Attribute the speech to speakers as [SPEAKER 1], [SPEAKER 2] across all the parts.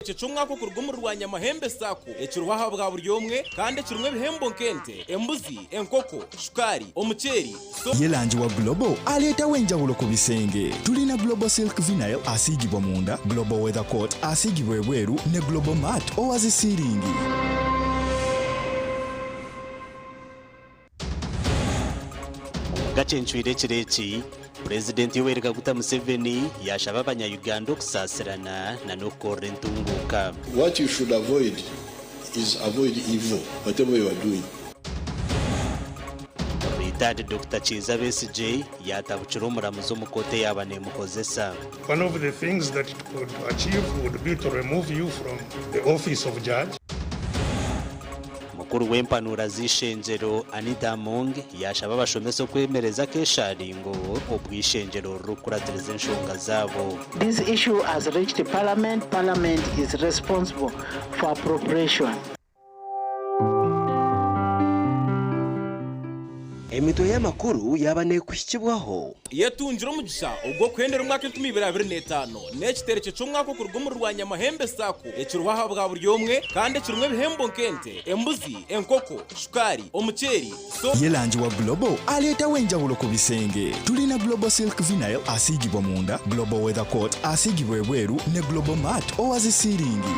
[SPEAKER 1] Ekyo ky'omwaka okuruga omuri Rwanyamahembe Sacco ekiriho aha bwa buri omwe kandi ekirimu ebihembo nk'ente, embuzi, enkoko, shukaari, omuceeri, so.
[SPEAKER 2] Ye langi wa Global aleetawo enjawulo ku bisenge. Tulina Global Silk Vinyl asiigibwa munda, Global Weather Coat asiigibwa ebweru ne Global Mat owa zi siiringi.
[SPEAKER 3] Gacencwire ekiro eki, Purezidenti Yoweri Kaguta Museveni yaashaba abanya-Uganda okusaasirana na n'okukorera entunguuka.
[SPEAKER 4] What you should avoid is avoid evil whatever you are doing.
[SPEAKER 3] Retired Dokita Kiiza Besigye yaatabukira omuramuzi omu kooti eyaaba neemuhozesa.
[SPEAKER 5] One of the things that it could achieve would be to remove you from the office of judge.
[SPEAKER 3] Mukuru w'empanuura z'eishengyero Anita Among yaashaba abashomesa okwemereza akesharingo obwo eishengyero ririkukuratiriza enshonga zaabo.
[SPEAKER 6] This issue has reached parliament, parliament is responsible for appropriation.
[SPEAKER 7] Emitwe y'amakuru yaaba neekuhikibwaho.
[SPEAKER 1] Yetungire omugisha ogw'okuhendera omwaka 2025 n'ekiterekye ky'omwaka okuruga omuri Rwanyamahembe Sacco ekiriho aha bwa buri omwe kandi ekirimu ebihembo nk'ente, embuzi, enkoko, shukaari, omuceeri, so.
[SPEAKER 2] Ye langi wa Global aleetawo enjawulo ku bisenge. Tulina Global Silk Vinyl asiigibwa munda, Global Weather Coat asiigibwa ebweru ne Global Mat owa zi siiringi.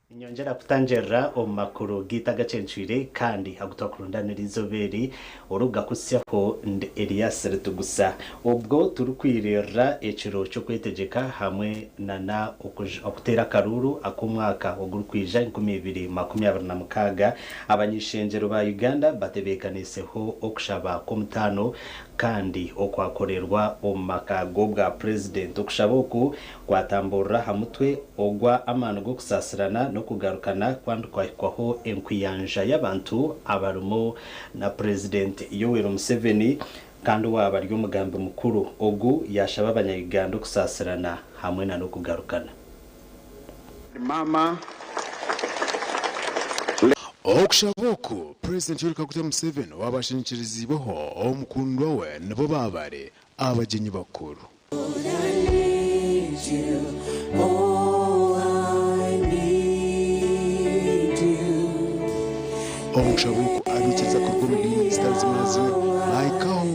[SPEAKER 3] Ninyongyera kutangirira omu makuru gaitu agacencwire kandi agu twakurundanira eizooba eri, orikugakuhitsyaho ndi Elias Ritugusa. Obwo turikwiririra ekiro ky'okwetegyeka hamwe na na okuteera akaruuru ak'omwaka ogurikwija 2026, abany'ishengyero ba Uganda batebeekaniiseho okushaba kw'omutaano kandi okwakorerwa omu maka g'obwa Purezidenti. Okushaba oku Kwatamburira aha mutwe ogwa Amaani g'okusaasirana n'okugarukana kandi kwahikwaho enkuyanja y'abantu abarimu na Purezidenti Yoweri Museveni kandi owaaba ari omugambi mukuru ogu yaashaba abanya-Uganda okusaasirana hamwe na n'okugarukana.
[SPEAKER 8] Mama.
[SPEAKER 9] Okushaba oku, Purezidenti Yoweri Kaguta Museveni owaaba ashenekyereziibweho omukundwa we nibo baabare abagyenyi bakuru. Omu kushaba oku abaikiriza kuruga omu diini zitari zimwe na zimwe baahikaho.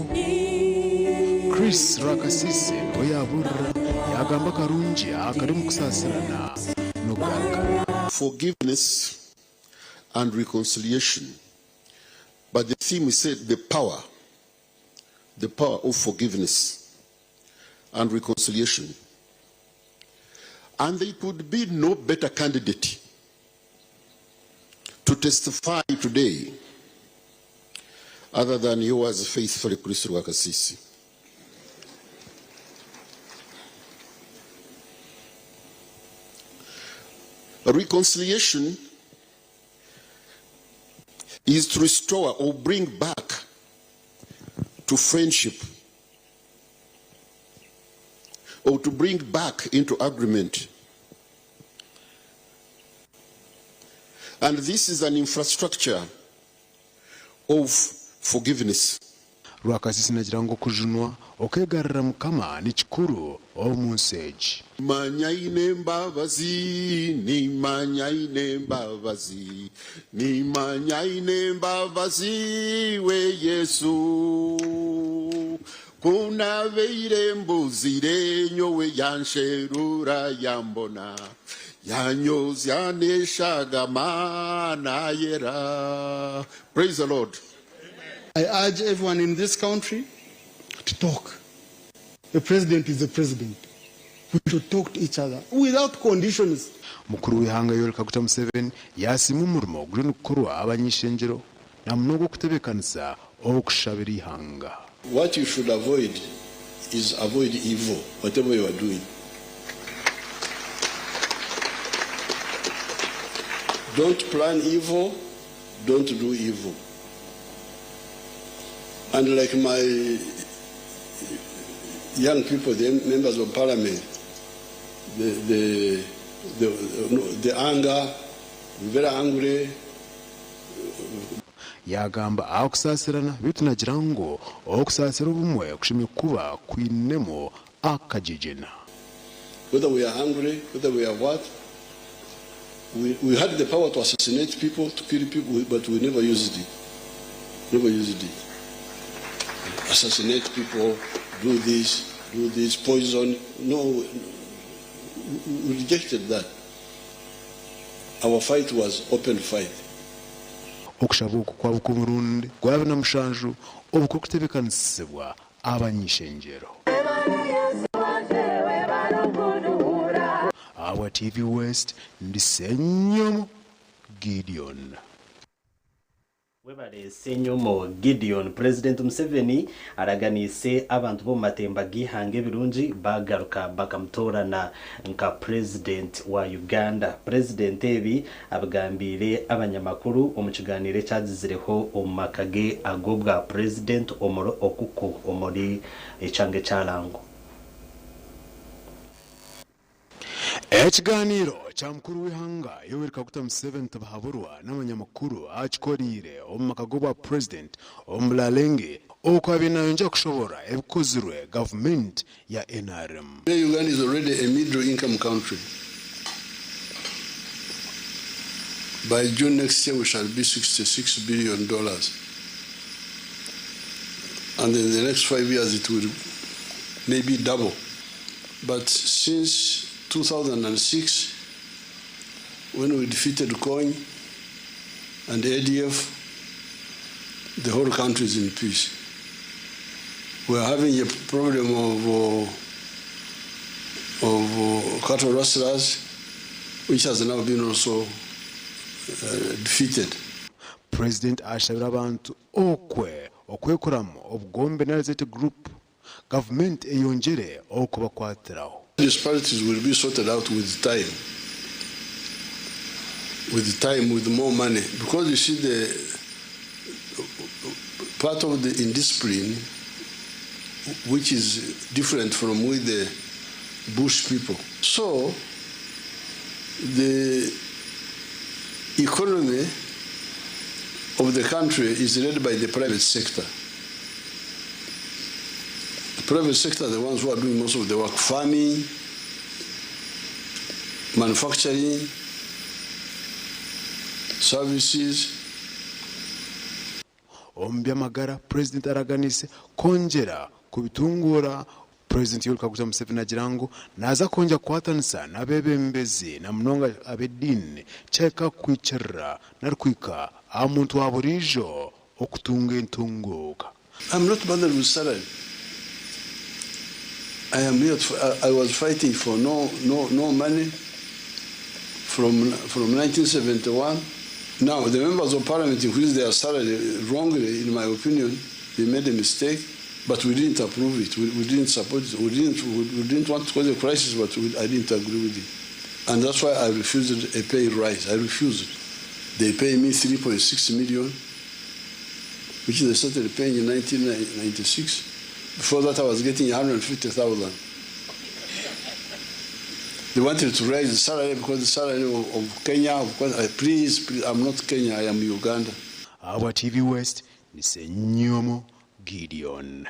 [SPEAKER 9] Chris Rwakasiisi niwe yaabuurira yaagamba akarungi akari omu kusaasirana n'okugarukana.
[SPEAKER 4] Forgiveness and reconciliation but the theme is said the power the power of forgiveness and reconciliation and there could be no better candidate to testify today other than yours faithfully Chris Rwakasisi. Reconciliation is to restore or bring back to friendship or to bring back into agreement. And this is an infrastructure of forgiveness.
[SPEAKER 9] Rwakasisi nagira ngu okujunwa okegarurira Mukama ni kikuru omu nsi egi.
[SPEAKER 4] Manya aine embabazi, nimanya aine embabazi, nimanya aine embabazi we Yesu. Ku nabaire mbuzire nyowe yansherura yambona, yanyozya n'eshagama nayera. Praise the Lord.
[SPEAKER 10] I urge everyone in this country to talk. The president is the president. We should talk to each other without conditions.
[SPEAKER 9] Mukuru w'eihanga Yoweri Kaguta Museveni yaasiima omurimo oguriyo nigukorwa abany'eishengyero na munonga ogw'okutebeekanisa okushabira eihanga.
[SPEAKER 4] What you should avoid is avoid evil whatever you are doing. Don't plan evil, don't do evil. And like my young people, the members of parliament, the, the, the, no, the anger, very angry.
[SPEAKER 9] Yaagamba aha kusaasirana beitu naagira ngu okusaasira obumwe kushemereire kuba kwinemu akagyegyena.
[SPEAKER 4] Whether we are angry, whether we are what, we, we had the power to assassinate people, to kill people, but we never used it. Never used it. Assassinate people, do this, do this, poison. No, we rejected that. Our fight was open fight.
[SPEAKER 9] Okushaba oku kwaba okw'omurundi gwa 27 obu kurikutebeekanisibwa abany'ishengyero. Ahabwa TV West, ndi Ssenyomo Gideon.
[SPEAKER 3] Webare Ssenyomo Gideon. Purezidenti Museveni araganiise abantu b'omu matemba g'eihanga ebirungi baagaruka bakamutoorana nka Purezidenti wa Uganda. Purezidenti ebi abigambiire abanyamakuru omu kigaaniiro eki agizireho omu maka ge ag'obwa Purezidenti omuri Okuku omuri ekyanga ekya Lango.
[SPEAKER 9] Ekigaaniiro kya mukuru w'eihanga Yoweri Kaguta Museveni Tibuhaburwa n'abanyamakuru akikoreire omu maka g'obwa Purezidenti omu Bulalenge oku abaire nayongyera kushoborora ebikozirwe gavumenti ya nrm.
[SPEAKER 4] Today Uganda is already a middle income country. By June next year we shall be $66 billion and in the next 5 years it will maybe double. But since 2006 when we defeated Kony and ADF, the whole country is in peace. We are having a problem of, of cattle rustlers, which has now been also defeated.
[SPEAKER 9] Purezidenti ashabire abantu okwe okwekoramu obugombe nari zete group gavumenti eyongyere okubakwatiraho.
[SPEAKER 4] Disparities will be sorted out with time, with time, with more money. Because you see the part of the indiscipline, which is different from with the Bush people. So the economy of the country is led by the private sector. The private sector are the ones who are doing most of the work, farming, manufacturing, services.
[SPEAKER 9] Omu by'amagara, Purezidenti araganiise kwongyera kubitunguura. Purezidenti Yoweri Kaguta Museveni naagira ngu naaza kwongyera kukwatanisa n'abeebembezi na munonga ab'ediini kyahika kuhikirira nari kuhika aha muntu wa buriijo okutunga entunguuka.
[SPEAKER 4] I'm not bothered with salary. I am here to, I, I was fighting for no, no, no money from, from 1971. Now, the members of parliament increased their salary wrongly, in my opinion. They made a mistake, but we didn't approve it. We, we didn't support it. We didn't, we, we didn't want to cause a crisis, but we, I didn't agree with it. And that's why I refused a pay rise. I refused. They pay me 3.6 million, which they started paying in 1996. Before that, I was getting 150,000. They wanted to raise the salary because the salary of, of Kenya, of course, I, please, please, I'm not Kenya, I am Uganda.
[SPEAKER 9] Ahabwa TV West, ni Ssenyomo Gideon.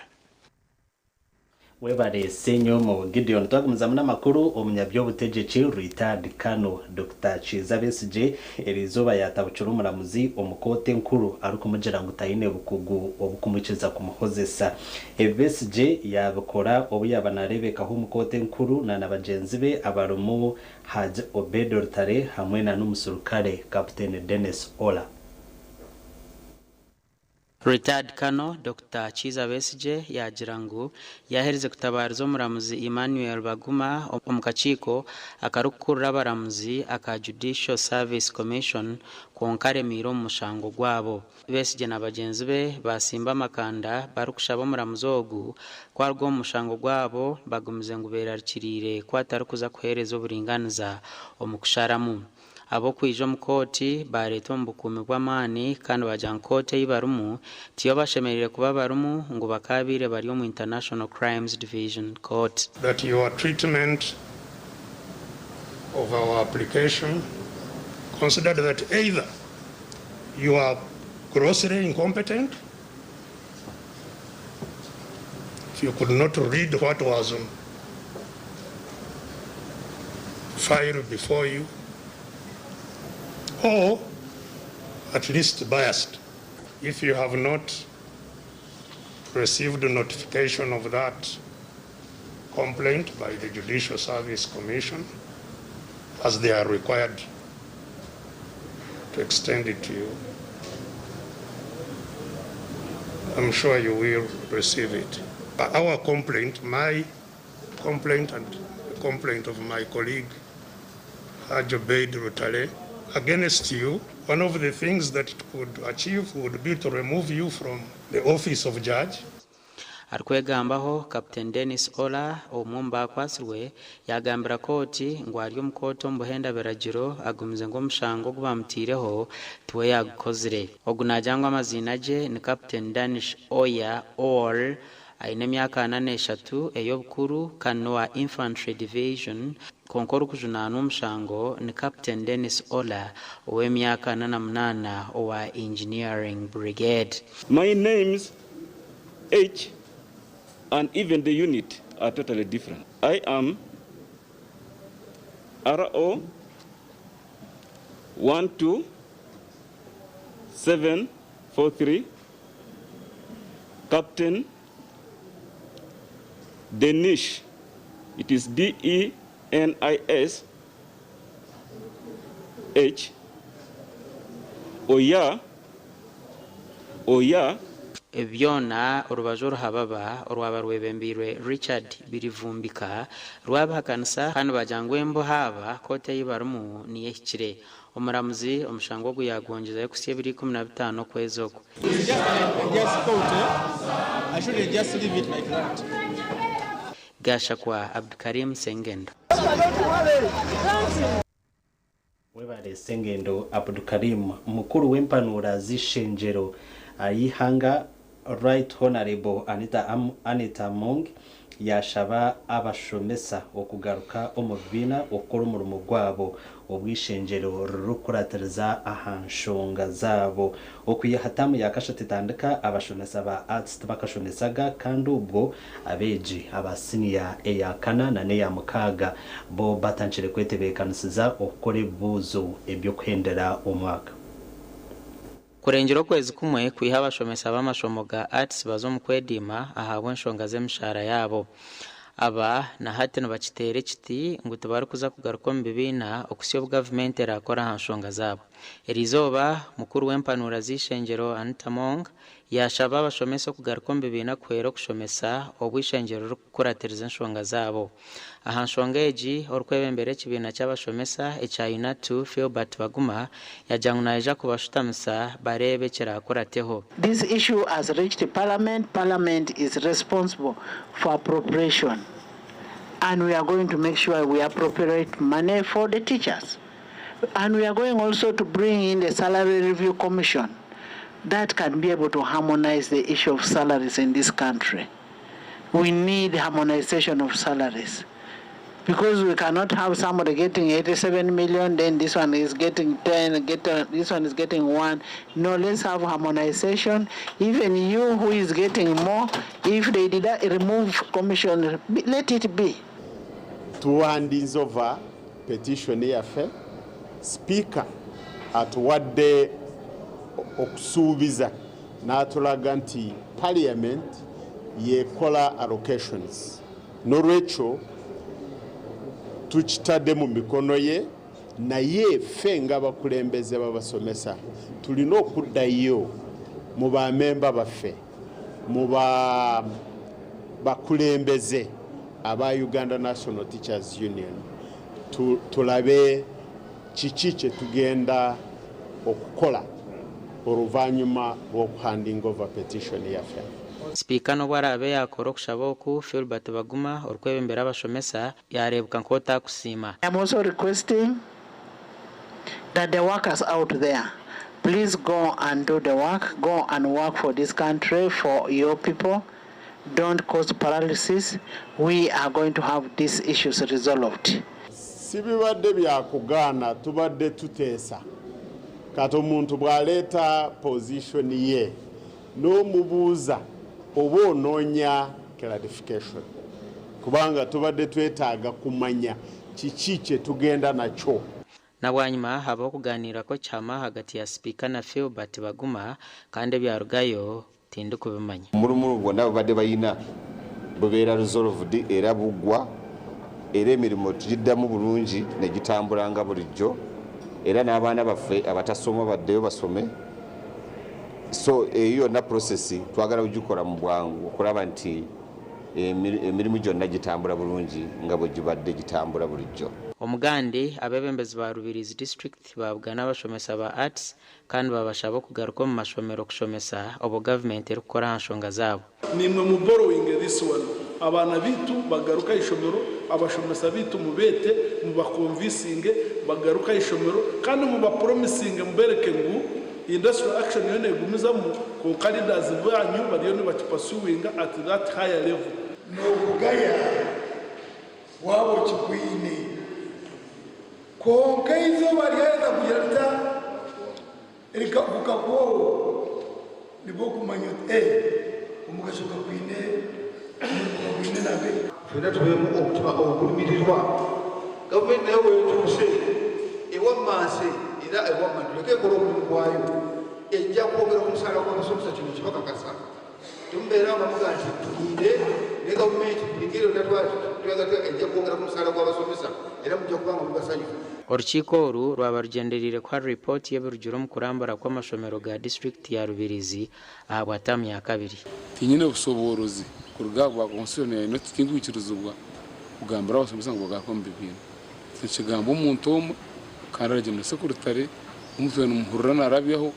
[SPEAKER 3] Webare Ssenyomo Gideon. Twagumizamu n'amakuru, omunyaby'obutegyeki Retired Colonel Dokita Kiiza Besigye eriizooba yaatabukira omuramuzi omu kooti enkuru arikumugira ngu taine bukugu obukumukiza kumuhozesa. Ebi Besigye yaabikora obu yaaba naareebekaho omu kooti enkuru na na bagyenzi be abarimu Hajj Obeid Lutale hamwe na n'omuserukare Kaputeni Denis Ola.
[SPEAKER 8] Retired Colonel Dokita Kiiza Besigye yaagira ngu yaaherize kutabaariza omuramuzi Emmanuel Baguma omu kakiiko akarikukurira abaramuzi aka Judicial Service Commission kwonka aremiire omu mushango gwabo. Besigye na bagyenzi be basimba amakanda barikushaba omuramuzi ogu ku aruga omu mushango gwabo bagumize ngu berarikiriire ku atarikuza kuheereza oburinganiza omu kusharamu. Ab'okwija omu kooti baareetwa omu bukuumi bw'amaani kandi baagira ngu kooti ei barimu tiyo bashemereire kuba barimu ngu bakaabaire bari omu International Crimes Division Court.
[SPEAKER 5] That your treatment of our application considered that either you are grossly incompetent, if you could not read what was file before you, or at least biased. If you have not received notification of that complaint by the Judicial Service Commission, as they are required to extend it to you, I'm sure you will receive it. Our complaint, my complaint and the complaint of my colleague, Haj Obeid Lutale, against you, one of the things that it could achieve would be to remove you from the office of judge.
[SPEAKER 8] Arikwegambaho, Captain Denis Ola, omwe omu bakwatsirwe, yagambira kooti ngu ari omu kooti omu buhenda biragiro agumize ngu omushango ogu bamuteireho tiwe yagukozire. Ogu naagira ngu amaziina gye ni Captain Danish Oya Ol, aine emyaka 43 ey'obukuru kandi n'owa Infantry Division kwonka orikujunaanwa omushango ni Captain Denis Ola ow'emyaka 48 owa Engineering Brigade.
[SPEAKER 11] My names, age, and even the unit are totally different. I am RO 12743, Captain Denish, it is D-E-N-I-S H, Oya, Oya.
[SPEAKER 8] Ebi byona orubaju oruhababa orwaba rwebembeirwe Richard Birivumbika rwabihakanisa kandi bagira ngu embuha aba kooti ei barimu niyo ehikire. Omuramuzi omushango ogu yaagwongyezayo kuhitsya ebiro 15 okwezi oku. Gashakwa Abdukarim Sengendo.
[SPEAKER 3] Webare Sengendo Abdukarim. Mukuru w'empanura z'ishengyero y'eihanga Right Honourable Anita Anita Among yashaba abashomesa okugaruka omu bibiina okukora omurimo gwabo obu eishengyero ririkukuratiriza aha nshonga zaabo. Okwiha taamu ya kashatu etandika, abashomesa ba Arts tibakashomesaga kandi obwo abeegi aba siniya eya kana nana eya mukaaga bo batandikire kwetebeekanisiza okukora ebibuuzo eby'okuhendera omwaka.
[SPEAKER 8] Kurengyera okwezi kumwe kwiha abashomesa b'amashomo ga Arts baza omu kwediima ahabw'enshonga z'emishaara yaabo. Aba na hati nibakiteera ekiti ngu tibarikuza kugaruka omu bibiina okuhitsya obu gavumenti eraakore aha nshonga zaabo. Eriizooba, mukuru w'empanuura z'eishengyero Anita Among yaashaba abashomesa okugaruka omu bibiina kuhwera okushomesa obu eishengyero ririkukuratiriza enshonga zaabo. Aha nshonga egi, orikwebembera ekibiina ky'abashomesa ekya UNATU, Philbert Baguma, yaagira ngu naija kubashutamisa bareebe ekiraakurateho.
[SPEAKER 6] This issue has reached parliament, parliament is responsible for appropriation and we are going to make sure we appropriate money for the teachers. And we are going also to bring in the salary review commission that can be able to harmonize the issue of salaries in this country. We need harmonization of salaries because we cannot have somebody getting 87 million, then this one is getting 10, this one is getting 1. No, let's have harmonization. Even you who is getting more, if they did not remove commission, let it be.
[SPEAKER 12] Tuhandinze over petition yaffe. Sipiika atuwadde okusuubiza n'atulaga nti parliament yekola allocations, n'olwekyo tukitadde mu mikono ye, naye ffe ng'abakulembeze b'abasomesa tulina okuddayo mu bamemba baffe, mu bakulembeze aba Uganda National Teachers Union, tulabe kiki kye tugenda okukola oluvannyuma lw'okuhandinga over petition yaffe.
[SPEAKER 8] Sipiika n'obu araabe yaakora okushaba oku, Philbert Baguma orikwebembera abashomesa yaareebeka nk'otakusiima.
[SPEAKER 6] I'm also requesting that the workers out there, please go and do the work, go and work for this country, for your people. Don't cause paralysis. We are going to have these issues resolved.
[SPEAKER 12] Si bibadde byakugaana, tubadde tuteesa. Kati omuntu bw'aleeta position ye n'omubuuza oba onoonya clarification. Kubanga tubadde twetaaga kumanya kiki kye tugenda nakyo.
[SPEAKER 8] Na bwanyima habaho okugaaniira kw'ekihama ahagati ya Sipiika na Philbert Baguma kandi ebyarugayo tindikubimanya.
[SPEAKER 13] Omurumuru gwona babadde bayina bubeera resolved era buggwa era emirimu tugiddamu bulungi negitambula nga bulijjo era n'abaana baffe abatasoma baddeyo basome so eyo yonna process twagala kugikola mu bwangu okulaba nti emirimu gyonna gitambula bulungi nga bwegibadde gitambula bulijjo.
[SPEAKER 8] Omugandi, abeebembezi ba Rubirizi disiturikiti baabugana abashomesa ba Arts kandi baabashaba okugaruka omu mashomero kushomesa obwo gavumenti erikukora aha nshonga zaabo.
[SPEAKER 14] Naimwe mu borrowinge this one, abaana baitu bagaruke aha ishomero, abashomesa baitu mubeete, mubakonvisinge bagaruke aha ishomero kandi mubapromisinge mubereke ngu industrial action eriyo negumizamu kwonka leaders banyu bariyo nibakipursuinga at that higher level.
[SPEAKER 15] Noogugaya waaba okigwine. Kwonka eizooba ryaheza kugira rita, rikakugwaho, nibwo okumanya oti, Ee, omugasho gakwine, omurimo gagwine nabwe.
[SPEAKER 16] Ffenna tubeemu omutima ogurumirirwa. Gavumenti nayo weetuuse ewammanse era ewamma tuleke ekole omulimu gwayo. Ejja kwongera ku musaala gw'abasomesa kino nkibakakasa. Temubeera nga mugamba nti tulinde ne gavumenti buli ngeri yonna twagala ejja kwongera ku musaala gw'abasomesa era mujja kuba nga muli basanyufu.
[SPEAKER 8] Orukiiko oru rwaba rugyendereire kuha ripooti y'ebirugire omu kurambura kw'amashomero ga disiturikiti ya Rubirizi ahabwa taamu ya kabiri.
[SPEAKER 17] Tinyine bushoboorozi kuruga aha bwa Constitution ya Unity tinkwikirizibwa kugambira abashomesa ngu bagaruke omu bibiina. Nikigambwa omuntu omwe kandi ari General Secretary omutwe nimuhurira narabyaho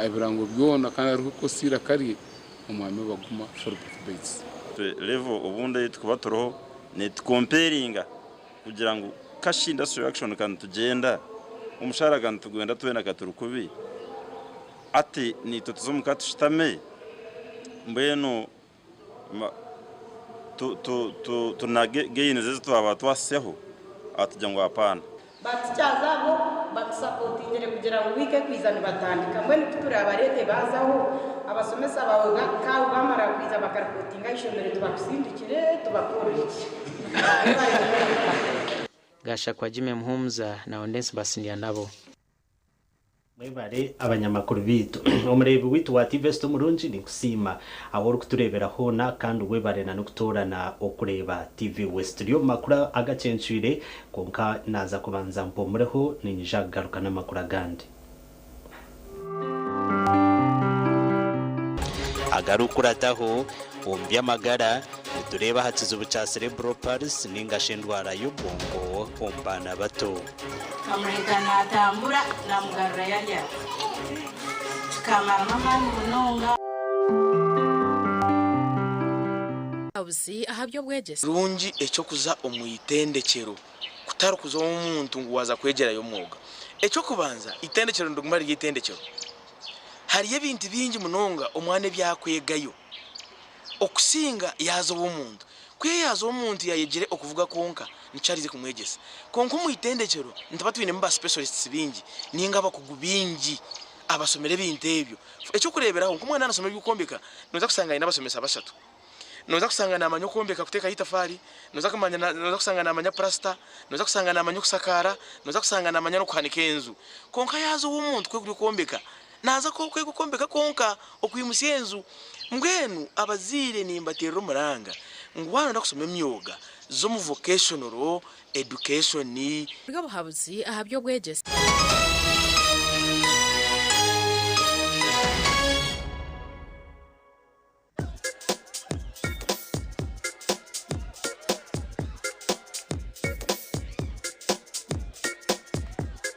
[SPEAKER 17] ebirango byona kandi arikukozesa eiraka rye Omwami Baguma Philbert Bates.
[SPEAKER 18] Level obundi ei turikuba turiho netukomperinga kugira ngu cash industrial action ka nitugyenda, omushaara ka nitugwenda twena ka turi kubi, ati naitwe tuze omuka tushutame mbwenu tunage gains ezi twaba twasyaho atugira ngu apaana.
[SPEAKER 19] Ba teachers abo batusapotingire kugira ngu wiiki ekwiza nibatandika. Mbwenu kuturabareete baazaho, abasomesa baawe ka bamara kwiza bakaripotinga aha ishomero tubakusindikire tubakorere ki? Mwebare munonga.
[SPEAKER 8] Gashakwa Jimmy Muhumuza na Ondensi Basindianabo.
[SPEAKER 3] Mwebare abanyamakuru baitu. Omureebi waitu wa TV West omurungi ninkusiima ahu orikutureebera hoona kandi webare na n'okutoorana okureeba TV West. Turi omu makuru agacencwire kwonka naaza kubanza mpumureho niinyija kugaruka n'amakuru agandi. Agarikukurataho, omu by'amagara, nitureeba aha kizibu kya Cerebral Palsy ninga shi endwara y'obwongo omu baana bato.
[SPEAKER 20] Nkamureka naatambura, naamugarurayo ari aho. Kikamaramu amaani munonga.
[SPEAKER 21] Obuhabuzi aha by'obwegyese.
[SPEAKER 1] Kirungi eky'okuza omu itendekyero kutari kuza ow'omuntu ngu waaza kwegyerayo omwoga. Eky'okubanza, itendekyero niriguma riri eitendekyero. Hariyo ebintu bingi munonga omwana ebi arikwegayo okusinga yaaza ow'omuntu. Ku yaaza ow'omuntu yaayegire okuvuga kwonka nikyo arize kumwegyesa. Kwonka omu itendekyero nituba twinemu ba specialists baingi ninga abakugu baingi abasomire ebintu ebyo. Eky'okureeberaho nk'omwana yaaba naashoma eby'okwombeka nooza kushanga aine abashomesa bashatu. Nooza kushanga naamanya okwombeka kuteekaho eitafaari, nooza kumanya nooza kushanga naamanya purasita, nooza kushanga naamanya okusakaara, nooza kushanga naamanya n'okuhanika enju. Kwonka yaaza ow'omuntu kwega eby'okwombeka, naaza kwega okwombeka kwonka, okwimutsya enju. Mbwenu abazaire nimbateerera omuranga ngu waaba nooyenda kushoma emyoga, za omu vocational education.
[SPEAKER 21] Obuhabuzi aha by'obwegyese.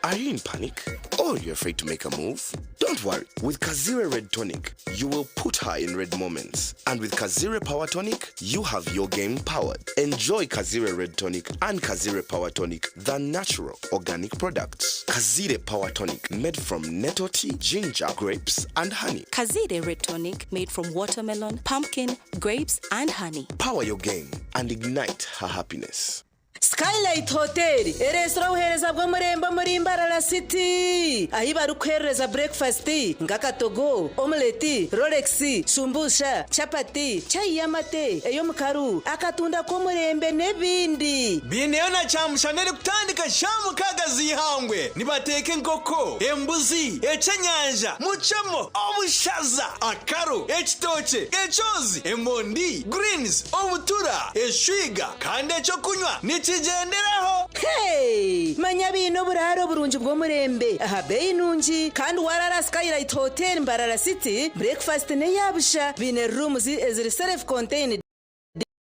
[SPEAKER 22] Are you in panic? Or you're afraid to make a move? Don't worry. With Kazire Red Tonic, you will put her in red moments. And with Kazire Power Tonic, you have your game powered. Enjoy Kazire Red Tonic and Kazire Power Tonic, the natural organic products. Kazire Power Tonic, made from nettle tea, ginger, grapes, and honey.
[SPEAKER 23] Kazire Red Tonic, made from watermelon, pumpkin, grapes, and honey.
[SPEAKER 22] Power your game and ignite her happiness.
[SPEAKER 2] Skylight Hotel ereetsire obuheereza bw'omurembe omuri Mbarara City ahi barikuheerereza breakfast nk'akatogo, omelette, rolex, shumbusha, chapati, chai y'amate, ey'omukaru, akatunda k'omurembe n'ebindi.
[SPEAKER 7] Biineyo na kyamushana erikutandika shaaha mukaaga z'eihangwe. Nibateeka enkoko, embuzi, ekyenyanja, mucemo, obushaza, akaro, ekitookye, ekyozi, emondi, greens, obutura, eshwiga kandi ekyokunywa nikigyenderaho.
[SPEAKER 2] Hey! Manya baine oburaaro burungi bw'omurembe aha beeyi nungi kandi waraara aha Skylight Hotel Mbarara City, breakfast n'eya busha. Baine rooms eziri self contained,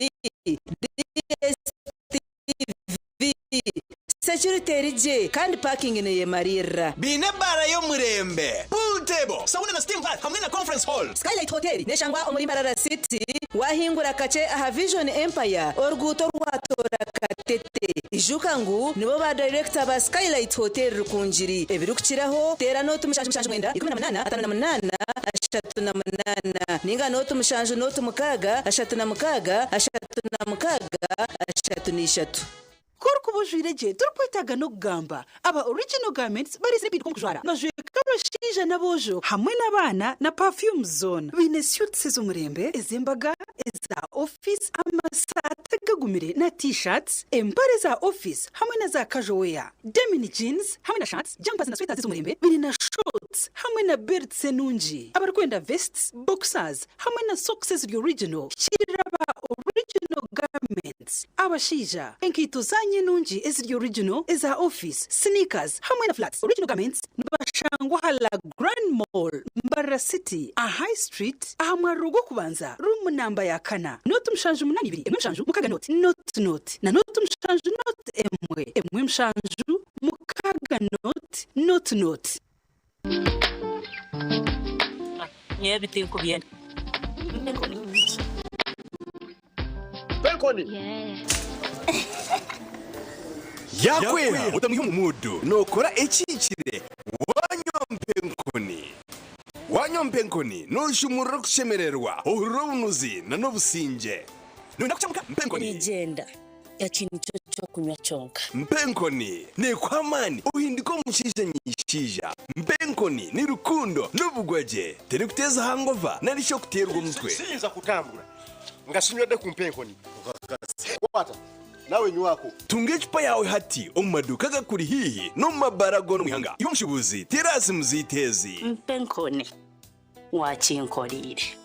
[SPEAKER 2] DSTV, security eri gye kandi parking neyemariirira.
[SPEAKER 7] Baine ebaara y'omurembe, pool table, sauna na steam bath hamwe na conference hall.
[SPEAKER 2] Skylight Hotel neshangwa omuri Mbarara City, wahingura kakye aha Vision Empire, oruguuto orwatoora Katete. Ijuka ngu nibo ba dayirekita ba Skylight Hotel Rukungiri. Ebirikukiraho, teera nooti 79 18 58 38 ninga nooti 7 nooti 6 36 36 33.
[SPEAKER 10] Ku orikuba ojwaire gye torikwetaaga n'okugamba. Aba Original Garments bareetsire empinduka omu kujwara. Nibajweka abashaija n'aboojo hamwe n'abaana na perfumes zoona. Baine suits ez'omurembe, ez'embaga, eza ofiisi, amasaati agagumire na t-shirts, empare za ofiisi hamwe na za casual wear, denim jeans hamwe na shirts, jumpers na sweaters ez'omurembe. Baine na shorts hamwe na belts enungi. Abarikwenda vests, boxers hamwe na socks eziri original, hikiirira aba Original Garments. Abashaija, enkaito zaanyu enungi eziri original, eza ofiisi, sneakers hamwe na flats. Original Garments nibashangwa aha La Grand Mall, Mbarara City, aha High Street, aha mwariro gw'okubanza, ruumu namba ya kana, nooti 7 8 2 1 7 6 nooti nooti nooti na nooti 7 nooti 1 1 7 6 nooti nooti nooti.
[SPEAKER 24] Nyowe ebi tinkubyenda.
[SPEAKER 22] Mpenkoni! Yakwera otamwiha omu muudu nookora ekihikire wanywa Mpenkoni. Wanywa Mpenkoni nooshumurura okushemererwa, ohurira obunuzi na n'obusingye. Nooyenda kukyamuka? Mpenkoni!
[SPEAKER 24] Nigyenda. Eki nikyo ky'okunywa kyonka.
[SPEAKER 22] Mpa enkoni neekuha amaani ohinduke omushaija nyishaija. Mpa enkoni ni rukundo n'obugwagye. Terikuteeza hangova nari shi okuteerwa omutwe.
[SPEAKER 25] Siyinza kutambura nga sinywedde ku mpa enkoni. Kwata nawe nywako.
[SPEAKER 22] Tunga ecupa yaawe hati omu maduuka agakuri haihi n'omu mabaara goona omu ihanga. Iwe omushuubuzi, teera aha simu zaitu ezi.
[SPEAKER 24] Mpa enkoni wakinkoreire.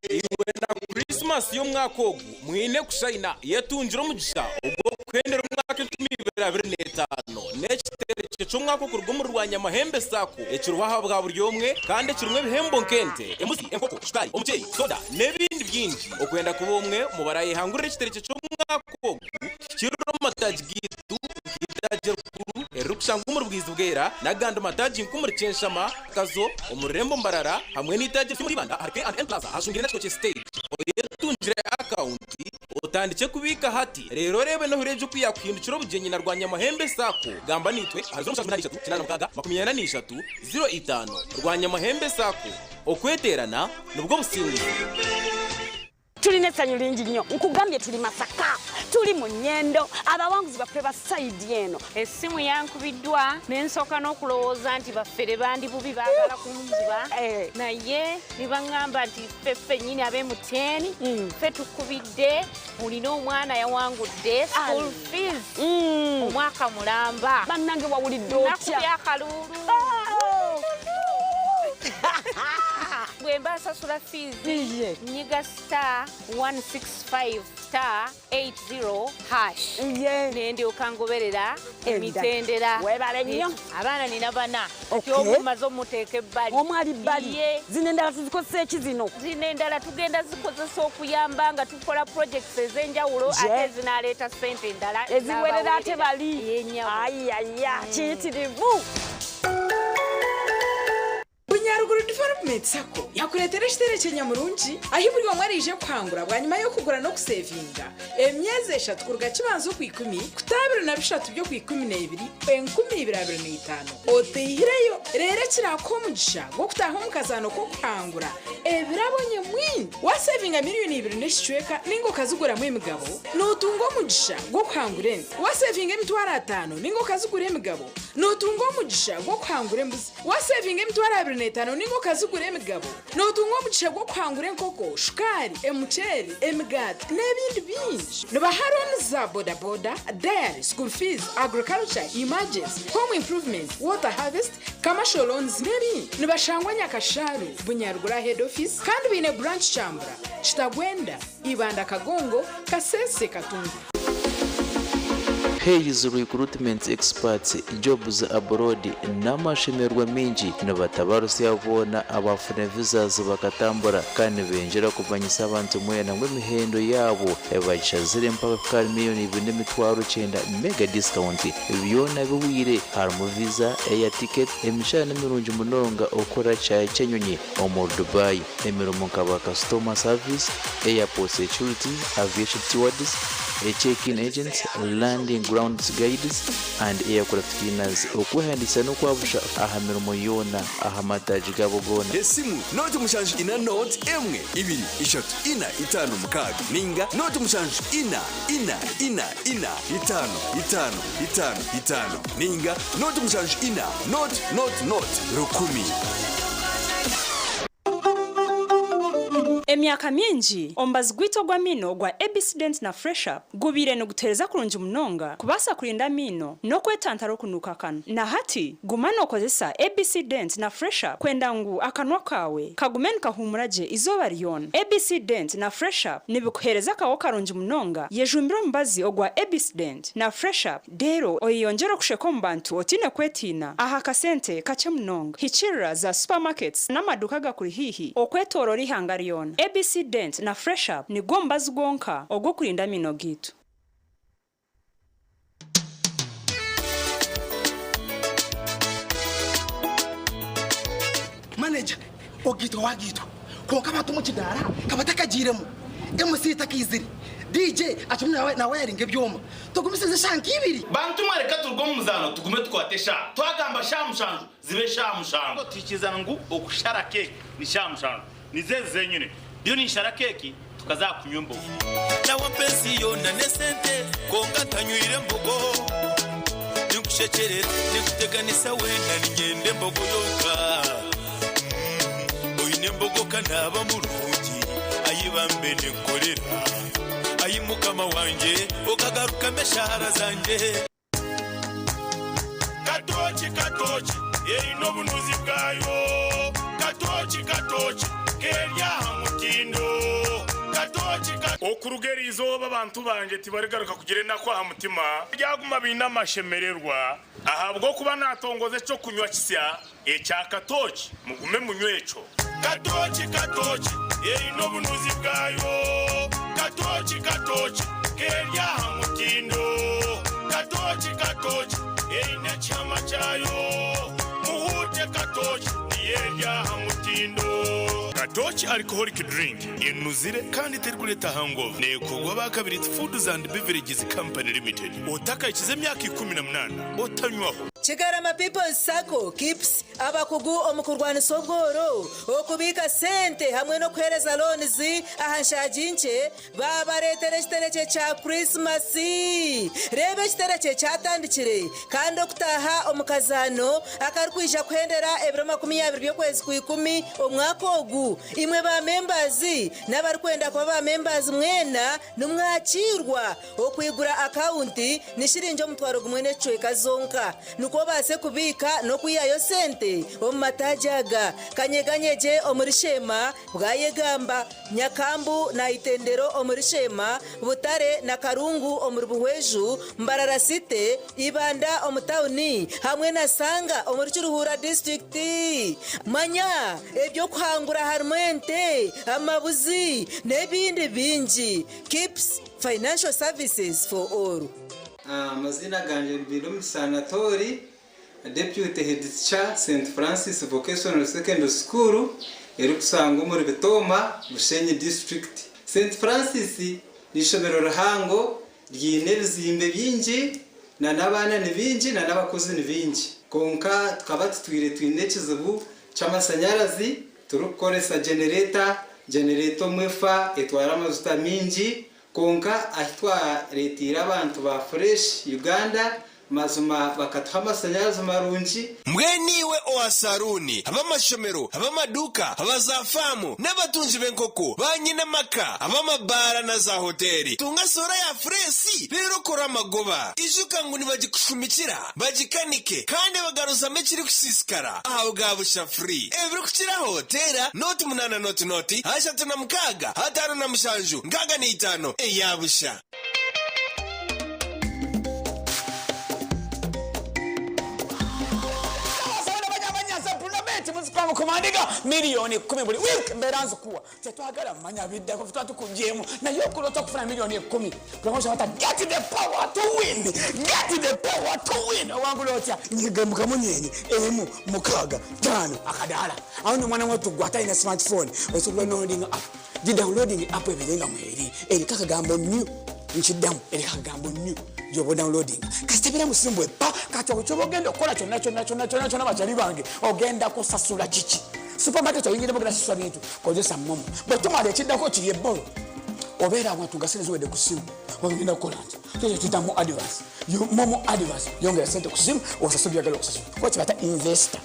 [SPEAKER 1] Iwe na Krisimasi y'omwaka ogu mwine kushayina yetungire omugisha ogw'okuhendera omwaka 2025 n'ekiterekye ky'omwaka okuruga omuri Rwanyamahembe sacco ekiriho aha bwa buri omwe kandi ekirimu ebihembo nk'ente, embuzi, enkoko, shukaari, omuceeri, soda n'ebindi bingi. Okwenda kuba omwe omu barayehangurira ekiterekye ky'omwaka ogu hikirira omu mataagi gaitu nk'eitaagi erikuru eririkushangwa omuri Bwizibwera n'agandi mataagi nk'omuri Kyenshama, Kazo, omu rurembo Mbarara hamwe n'eitaagi ry'omuri Ibanda ahari K&N Plaza ahashungaine n'ekiko kye stage. Oyetungire akawunti otandikye kubiika hati reero oreebe n'ohureegye oku yaakuhindukira obugyenyi na Rwanyamahembe Sacco. Gamba naitwe ahari 0783 86 43 05. Rwanyamahembe Sacco, okweteerana nibwo businguzi.
[SPEAKER 26] Tulina essanyu lingi nnyo nkugambye tuli Masaka tuli mu Nyendo abawanguzi baffe ba sayidi eno.
[SPEAKER 27] Essimu yankubiddwa ne nsooka n'okulowooza nti bafere bandi bubi baagala kunziba eh. naye ne baŋŋamba nti ffe ffennyini ab'e MTN mm. ffe tukubidde olina omwana yawangudde school fees mm. omwaka mulamba.
[SPEAKER 26] Bannange wawulidde otya?
[SPEAKER 27] Nakubye akaluulu.
[SPEAKER 26] Oh!
[SPEAKER 27] Bwe mba nsasula fiizi nyiga star 165 star 80 hash ne ndyoka ngoberera emitendera.
[SPEAKER 26] Weebale nnyo.
[SPEAKER 27] Abaana nina bana kyomu maze omuteeka ebbali.
[SPEAKER 26] Omu ali bbali. Zino endala tuzikozesa eki zino?
[SPEAKER 27] Zino endala tugenda zikozesa okuyamba nga tukola projects ez'enjawulo ate zinaleeta ssente endala
[SPEAKER 26] eziwerera ate bali. Ayaya kiyitirivu.
[SPEAKER 28] Bunyarwanda.
[SPEAKER 4] Nyaruguru Development Sacco yakureetera ekiterekye nyamurungi ahi buri omwe araije kuhangura bwanyima y'okugura n'okusevinga emyezi eshatu kuruga kibanza okwikumi kuta 23 by'okwikumi n'ebiri 2025 oteihireyo. Reero ekirakuha omugisha gw'okutaaha omu kazaano k'okuhangura ebirabo nyamwingi. Wasevinga 2 miliyoni n'ekicweka ninga okaziguramu emigabo, nootunga omugisha gw'okuhangura ente. Wasevinga 500,000 ninga okazigura emigabo, nootunga omugisha gw'okuhangura embuzi. Wasevinga 25,000 ninga okazigura emigabo, nootunga omugisha gw'okuhangura enkoko, shukaari, emuceeri, emigaati n'ebindi bingi. Nibaha loans za bodaboda, dairy, school fees, agriculture, emergency, home improvement, water harvest, commercial loans n'ebindi. Nibashangwa Nyakasharu, Bunyaruguru head office, kandi baine branch Kyambura, Kitagwenda, Ibanda, Kagongo, Kasese, Katungu.
[SPEAKER 5] Hayes Recruitment Experts Jobs Abroad n'amashemererwa mingi nibatabarusya boona abafuna visas bakatambura, kandi nibenjera kumanyisa abantu mwena ngu emihendo yaabo bagishazire mpaka kukara 2,900,000 mega discount. Byona biwire, harimu visa, air ticket, emishahara n'emirungi munonga, okukora kyayi ky'enyonyi omu Dubai, emirimo nka ba customer service, airport security, aviation stewards, check-in agents, landing grounds guides and aircraft cleaners. Okwehandisa n'okwabusha aha mirimo yoona aha mataagi gabo goona.
[SPEAKER 6] Esimu 074 1 2 3 4 5 6 ninga 074 4 4 4 5 5 5 5 ninga 074 0 0 0 1.
[SPEAKER 9] Emyaka mingi omubazi gwaitu ogw'amaino ogwa ABC Dent na Fresh Up gubaire nigutuheereza kurungi munonga kubaasa kurinda amaino n'okwetantara okunuuka akanwa. Na hati guma nookozesa ABC Dent na Fresh Up kwenda ngu akanwa kaawe kagume nikahuumura gye izooba ryona. ABC Dent na Fresh Up nibikuheereza akaho karungi munonga. Yejumbire omubazi ogwa ABC Dent na Fresh Up, reero oyeyongyere okusheka omu bantu otaine kwetiina aha kasente kakye munonga. Hikirira za supermarkets n'amaduuka agakuri haihi okwetooroora eihanga ryona. ABC Dent na Fresh Up nigwo mubazi gwonka ogw'okurinda amaino gaitu.
[SPEAKER 11] Manager, ogaitwa wagaitwa kwonka abantu omu kidaara kabatakagiiremu, MC takaizire, DJ akirimu nawayaringa ebyoma, tugumisirize eshaaha nk'ibiri.
[SPEAKER 12] Bantu mwe reka turuge omu muzaano tugume tukwate eshaaha. Twagamba shaaha 7 zibe shaaha 7. Tuhikirizana ngu okushara keeki ni shaaha 7. Nizo ezi zenyine. Ndiyo ninshara keeki tukaza aha kunywa embogo.
[SPEAKER 13] Nawe ensi yoona n'esente kwonka ntanywire mbogo. Ninkushekyerera, ninkuteganisa weena niinyenda embogo yonka. Oine embogo ka naaba murungi, ai bambe ninkukorera. Ai Mukama wangye, okagarukamu eshaara zangye.
[SPEAKER 28] Katooki katooki eine obunuzi bwayo. Katooki katooki keri aha mutindo. Katooki ka. Okuruga eri izooba abantu bangye tibarigaruka kugira enaku aha mutima. Baryaguma baine amashemererwa, ahabw'okuba naatongoza eky'okunywa kisya ekya katooki. Mugume munywe ekyo. Katooki katooki eine obunuzi bwayo. Katooki katooki keri aha mutindo. Katooki katooki eine ekihama kyayo. Muhuute katooki niyo eri aha mutindo. Katooki Alcoholic Drink enuzire kandi terikureeta hangover. Neekorwa aba Kabiriiti Foods and Beverages Company Limited. Otakahikize emyaka 18 otanywaho.
[SPEAKER 2] Kigarama People's Sacco, KIPS, abakugu omu kurwanisa obworo, okubiika sente hamwe n'okuheereza loans aha nshaagi nkye baabareetera ekiterekye kya Kurisimasi. Reeba ekiterekye kyatandikire kandi okutaaha omu kazaano akarikwija kuhendera ebiro 20 by'okwezi Kwikumi omwaka ogu. Imwe ba members n'abarikwenda kuba ba members mwena nimwakiirwa. Okwigura akawunti ni shiringi 1000 n'ekicweka zonka nikwo obaase kubiika n'okwihayo sente omu mataagi aga. Kanyeganyegye omuri Sheema, Bwayegamba, Nyakambu na Itendero omuri Sheema, Butare na Karungu omuri Buhweju, Mbarara City, Ibanda omu tauni hamwe na Sanga omuri Kiruhura disiturikiti. Manya eby'okuhangura harimu ente, amabuzi n'ebindi bingi. KIPS Financial Services for All.
[SPEAKER 29] Amaziina gangye ni Bainomugisha Anatooli.
[SPEAKER 3] Deputy Head Teacher, St Francis Vocational Secondary School erikushangwa omuri Bitooma, Bushenyi District. St Francis n'eishomero rihango ryine ebizimbe bingi n'abaana ni baingi n'abakozi ni baingi. Kwonka tukaba tutwire twine ekizibu ky'amashanyarazi turikukoresa genereta, genereta omwe efa etwara amajuta maingi kwonka ahi twareeteire abantu ba Fresh Uganda mazima bakatuha amashanyarazi marungi.
[SPEAKER 8] Mbwenu iwe owa saruuni, ab'amashomero, ab'amaduuka, aba zaafaamu, n'abatungi b'enkoko, baanyine amaka, ab'amabaara na zaahoteeri, tunga soora ya fureesi reero okore amagoba. Ijuka ngu nibagikushumikira, bagikanike, kandi bagaruzamu ekirikusiisikara aha bwa busha free. Ebirikukiraho, teera nooti munaana nooti nooti, 36, 57, 65 eya busha.
[SPEAKER 14] Mukumandiga miliyoni 10 buli wiiki mbeera nzikuwa. Tetwagala manya biddako tuba tukugyemu, naye okulota okufuna miliyoni 10. Promotion bata get the power to win, get the power to win. Owangula otya? Nyiga mukamunyenye 1 6 5 akadaala awo nomwana wattu gwe atalina smartphone osobola downloading app. Gidownloading app ebeere nga mweri eriko akagambo new. Nkiddamu, eriko akagambo new gyoba downloading kasita beera musimu epa. Kati okyoba ogenda okukola kyonna kyonna kyonna kyonna kyonna, bakyali bange, ogenda kusasula kiki? Supermarket oyingiremu, ogenda sasula bintu, kozesa MoMo. Bwe tumala ekiddako kiri ebbolo, obeera awantu nga sente ziwedde ku simu, ogenda kukola nti kyekyo kiyitamu advance. MoMo advance, yongera sente ku simu osasula byagala okusasula. Kuba kibata investor,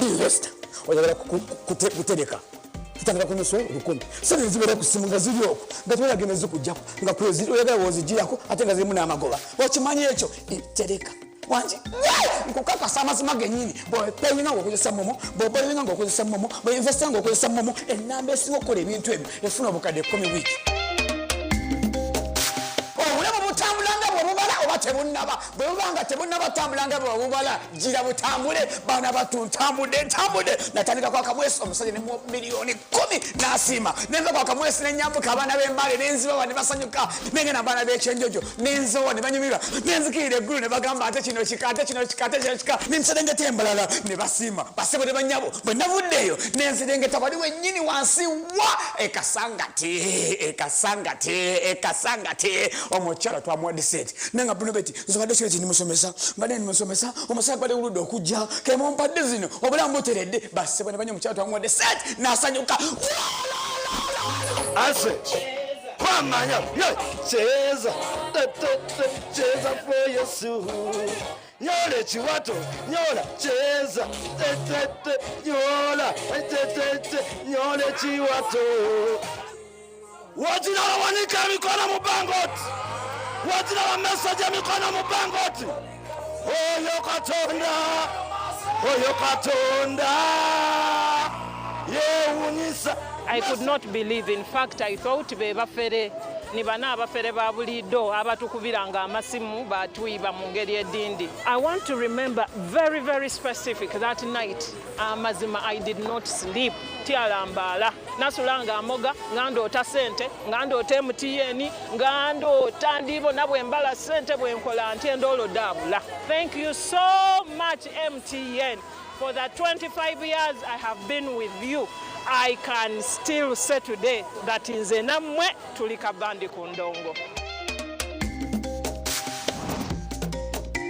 [SPEAKER 14] investor oyagala kutereka, tutandika ku nusu 1,000. Sente zibeera ku simu nga ziri okwo nga tewagenda zikujjako nga kweziri oyagala wozigirako ate nga zirimu n'amagoba. Okimanyi ekyo? Tereka wangi nkukakasa amazima gennyini. Bw'opayinga ng'okozesa MoMo, bw'obayinga ng'okozesa MoMo, bw'investa ng'okozesa MoMo, ennamba esinga okukola ebintu ebyo efuna obukadde 10 wiiki. Obulamu butambula nga bwe bubala oba tebunnaba. Bwe buba nga tebunnaba tambula nga bwe bubala, gira butambule. Baana battu, ntambudde, ntambudde. Natandika kwa Kamwesi, omusajja ne muwa miliyoni 10 n'asiima. Nenva kwa Kamwesi ne nyambuka abaana b'Embaale ne nzibawa ne basanyuka. Nengenda abaana b'Ekyenjojo ne nzibawa ne banyumirwa. Ne nzikirira eggulu ne bagamba ate kino kika, ate kino kika, ate kino kika. Ne nserengeta embalala ne basiima. Basebo ne bannyabo, bwe navuddeeyo ne nserengeta wali wennyini wansi wa Ekasangati, Ekasangati, Ekasangati. Omukyala twamuwadde sente. Nange Bruno Betty, nze mbadde kiro kindimusomesa, mbadde ndimusomesa, omusajja gwali guludde okujja, kemumpadde zino, obulamu buteredde. Basebo ne banyo, omukyala twamuwadde sente, n'asanyuka.
[SPEAKER 15] Ase kwamanya ye cheza te, te, te, cheza for Yesu, nyola ekiwato, nyola, cheza te, te, te, nyola te, te, te, nyola ekiwato. Wajina wanika mikono mu bangoti, wajina wa message mikono mu bangoti. Oyo Katonda, oyo Katonda yewunyisa.
[SPEAKER 16] I could not believe. In fact, I thought be bafere ni bana abafere ba bulido abatukubiranga amasimu batwiba mu ngeri edindi. I want to remember very, very specific that night. Amazima, I did not sleep. Tyalambala. Nasulanga amoga, nga ndoota sente, nga ndoota MTN, nga ndoota ndibona bwe mbala sente bwe nkola nti endoolo daabula. Thank you so much MTN. For the 25 years I have been with you, I can still say today that nze nammwe tuli kabandi ku ndongo.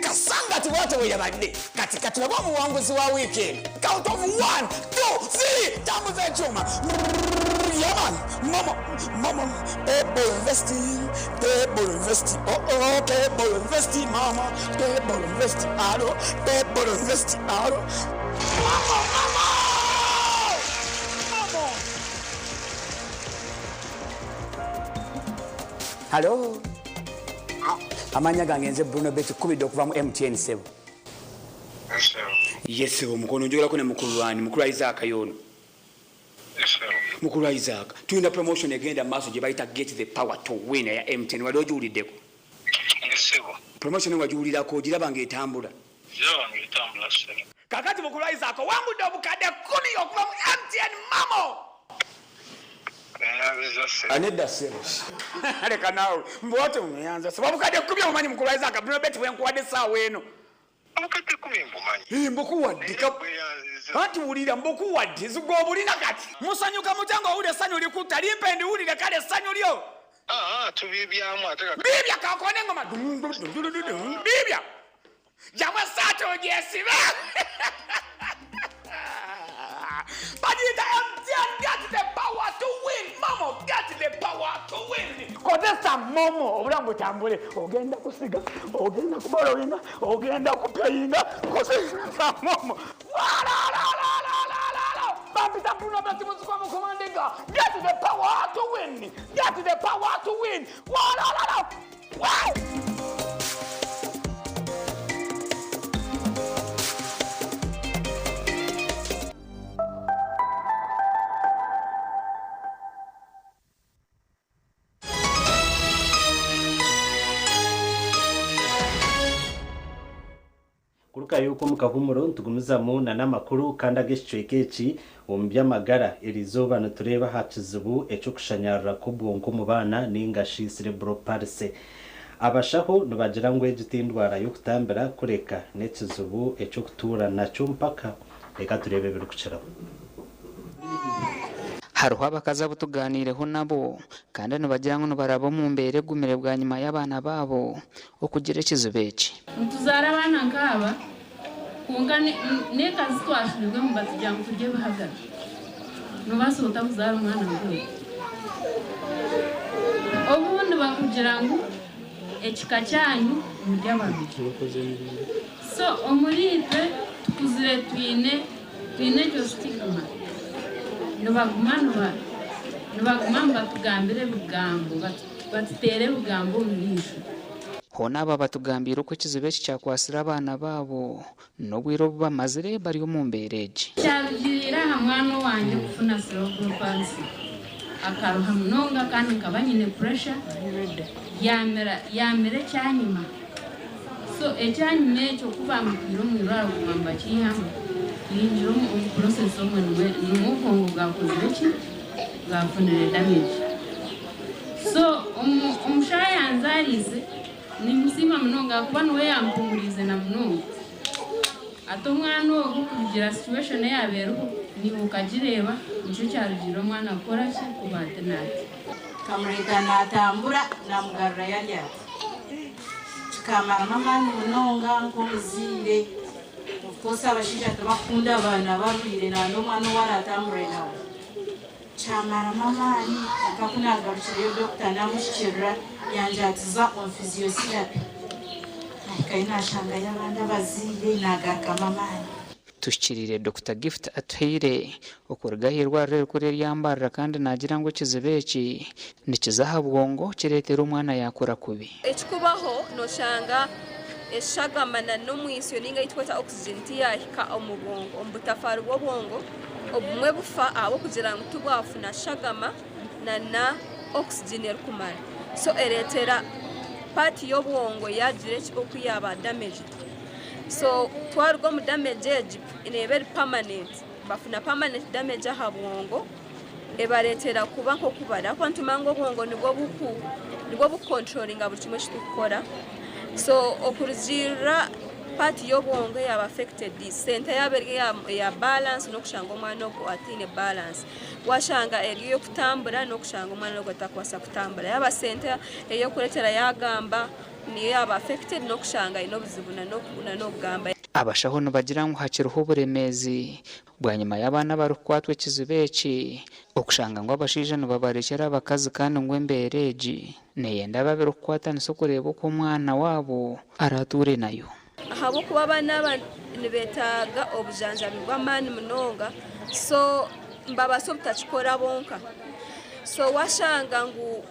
[SPEAKER 14] Kasanga tibwate bwe yabadde. Kati katulabe omuwanguzi wa wiiki eno. Count of 1, 2, 3, tambuza ekyuma. Yaman, MoMo, MoMo, people investing, people investing, oh oh, people investing, mama, people investing, alo, people investing, alo, mama, mama, mama. Hello. Amanya gange nze Bruno Betty, kubidde okuva mu MTN sebo. Yes sebo, mukono njogerako ne mukulu wani, mukulu Isaac yono. Mukulu Isaac, tulina promotion egenda mu maaso gye bayita Get the Power to Win eya MTN, wali ogiwuliddeko?
[SPEAKER 17] Sebo.
[SPEAKER 14] Promotion wagiwulirako, ogiraba ng'etambula?
[SPEAKER 17] Giraba ng'etambula sebo.
[SPEAKER 14] Kakati mukulu Isaac, owangudde obukadde 10 okuva mu MTN MoMo. Anedda sebo. Leka naawe, mbw'otyo mweyanza sebo. Obukadde 10 obumanyi mukulu Isaac, Bruno Betty bwe nkuwadde essaawa eno. Mbukuwadde anti wulira, mbukuwadde zigwe obulina kati. Musanyuka mutya ng'owulira essanyu likutta? Limpe ndiwulire kale essanyu lyo.
[SPEAKER 17] Tubibyamu ate.
[SPEAKER 14] Bibya kakone engoma bibya jamu esaati ogyesibe bagiyita MTN get the power to win. Momo, get the power to win. Kozesa momo obulamu butambule. Ogenda kusiga, ogenda kuborrowinga, ogenda kupayinga, kozesa momo. Walalalalala, bampita Bruno Beti Muzikwa Mukomandinga. Get the power to win, get the power to win. Walalala, wow.
[SPEAKER 7] Kuruka yuko mukahumuro nitugumizamu na n'amakuru kandi ag'ekicweka eki omu by'amagara. Erizooba nitureeba aha kizibu eky'okushanyarara kw'obwonko omu baana ninga shi cerebral palsy. Abashaho nibagira ngu egi tindwara y'okutambira, kureka n'ekizibu eky'okutuura nakyo mpaka. Reka tureebe ebirikukiraho.
[SPEAKER 10] Hariho abakazi abu tuganiireho nabo kandi nibagira ngu nibaraba omu mbeera egumire bwanyima y'abaana baabo okugira ekizibu eki.
[SPEAKER 18] Nituzaara abaana nk'aba, kwonka n'ekazi twashurirwemu batugira ngu turye ebihagaro. Noobaasa otakuzaara omwana nk'ogwo. Obundi bakugira ngu ekika kyanyu muri ababi. So omuri itwe tukuzire twine ekyo stigma. Nibaguma nibatugambira ebigambo, batuteera ebigambo omu maisho.
[SPEAKER 10] Hoona aba batugambiire oku ekizibu eki kyakwasire abaana baabo n'obwire obu bamazire bari omu mbeera egi.
[SPEAKER 18] Kyarugiriire aha mwana owangye kufuna cerebral palsy. Akaruha munonga kandi nkaba nyine pressure, yamira ekyanyima. So ekyanyima ekyo ku bamutwire omu irwariro kuguma nibakiihamu, yinjira omu process omwe nimwo obwongo bwakozire ki? Bwafunire damage. So omushaho yanzaarize nimusiima munonga ahakuba niwe yampumuriize na munonga. Ate omwana ogu kurugira situation eyabeereho niiwe okagireeba, nikyo kyarugiire omwana kukora ki? Kuba ati n'ati.
[SPEAKER 19] Kamureka natambura namugarura yari ati. Kikamaramu amaani munonga nk'omuzaire. Of course abashaija tibakukunda abaana barwire nandi omwana ou aratambure nawe. Kyamaramu amaani mpaka ku nagarukireyo dokita namushikirira yangira ati za omu physiotherapy. Nahikayo nashangayo abandi abazaire nagarukamu amaani.
[SPEAKER 10] Tuhikiriire Dokita Gift Atuhaire okuruga aha irwariro erikuru erya Mbarara kandi naagira ngu ekizibu eki nikiza aha bwongo kireetera omwana yaakura kubi.
[SPEAKER 22] Ekikubaho noshanga eshagama na n'omwisyo ninga ei tukweta oxygen tiyahika omu bwongo, omu butafaari bw'obwongo obumwe bufa ahabw'okugira ngu tibwafuna shagama na na oxygen erikumara. So ereetera part y'obwongo yagira eki oku yaaba damaged. So twaruga omu damage egi neeba eri permanent, bafuna permanent damage aha bwongo ebareetera kuba nk'oku bari. Ahakuba nitumanya ngu obwongo nibwo buku nibwo bukucontrollinga buri kimwe eki turikukora. So okurugiirira part y'obwongo eyaaba affected, sente yaaba eri eya balance n'okushanga omwana ogwo ataine balance. Washanga eri ey'okutambura n'okushanga omwana ogwo atakubaasa kutambura. Yaaba sente ey'okureetera yaagamba niyo yaaba affected n'okushanga aine obuzibu na n'okugamba.
[SPEAKER 10] Abashaho nibagira ngu hakiriho oburemeezi bwanyima y'abaana abarikukwatwa ekizibu eki okushanga ngu abashaija nibabarekyera abakazi kandi ngu embeera egi neyenda ababiri kukwatanisa okureeba oku omwana waabo aratuure nayo.
[SPEAKER 22] Ahabw'okuba abaana aba nibeetaaga obujanjabi bw'amaani munonga, so nibabaasa obutakikora bonka. So washanga ngu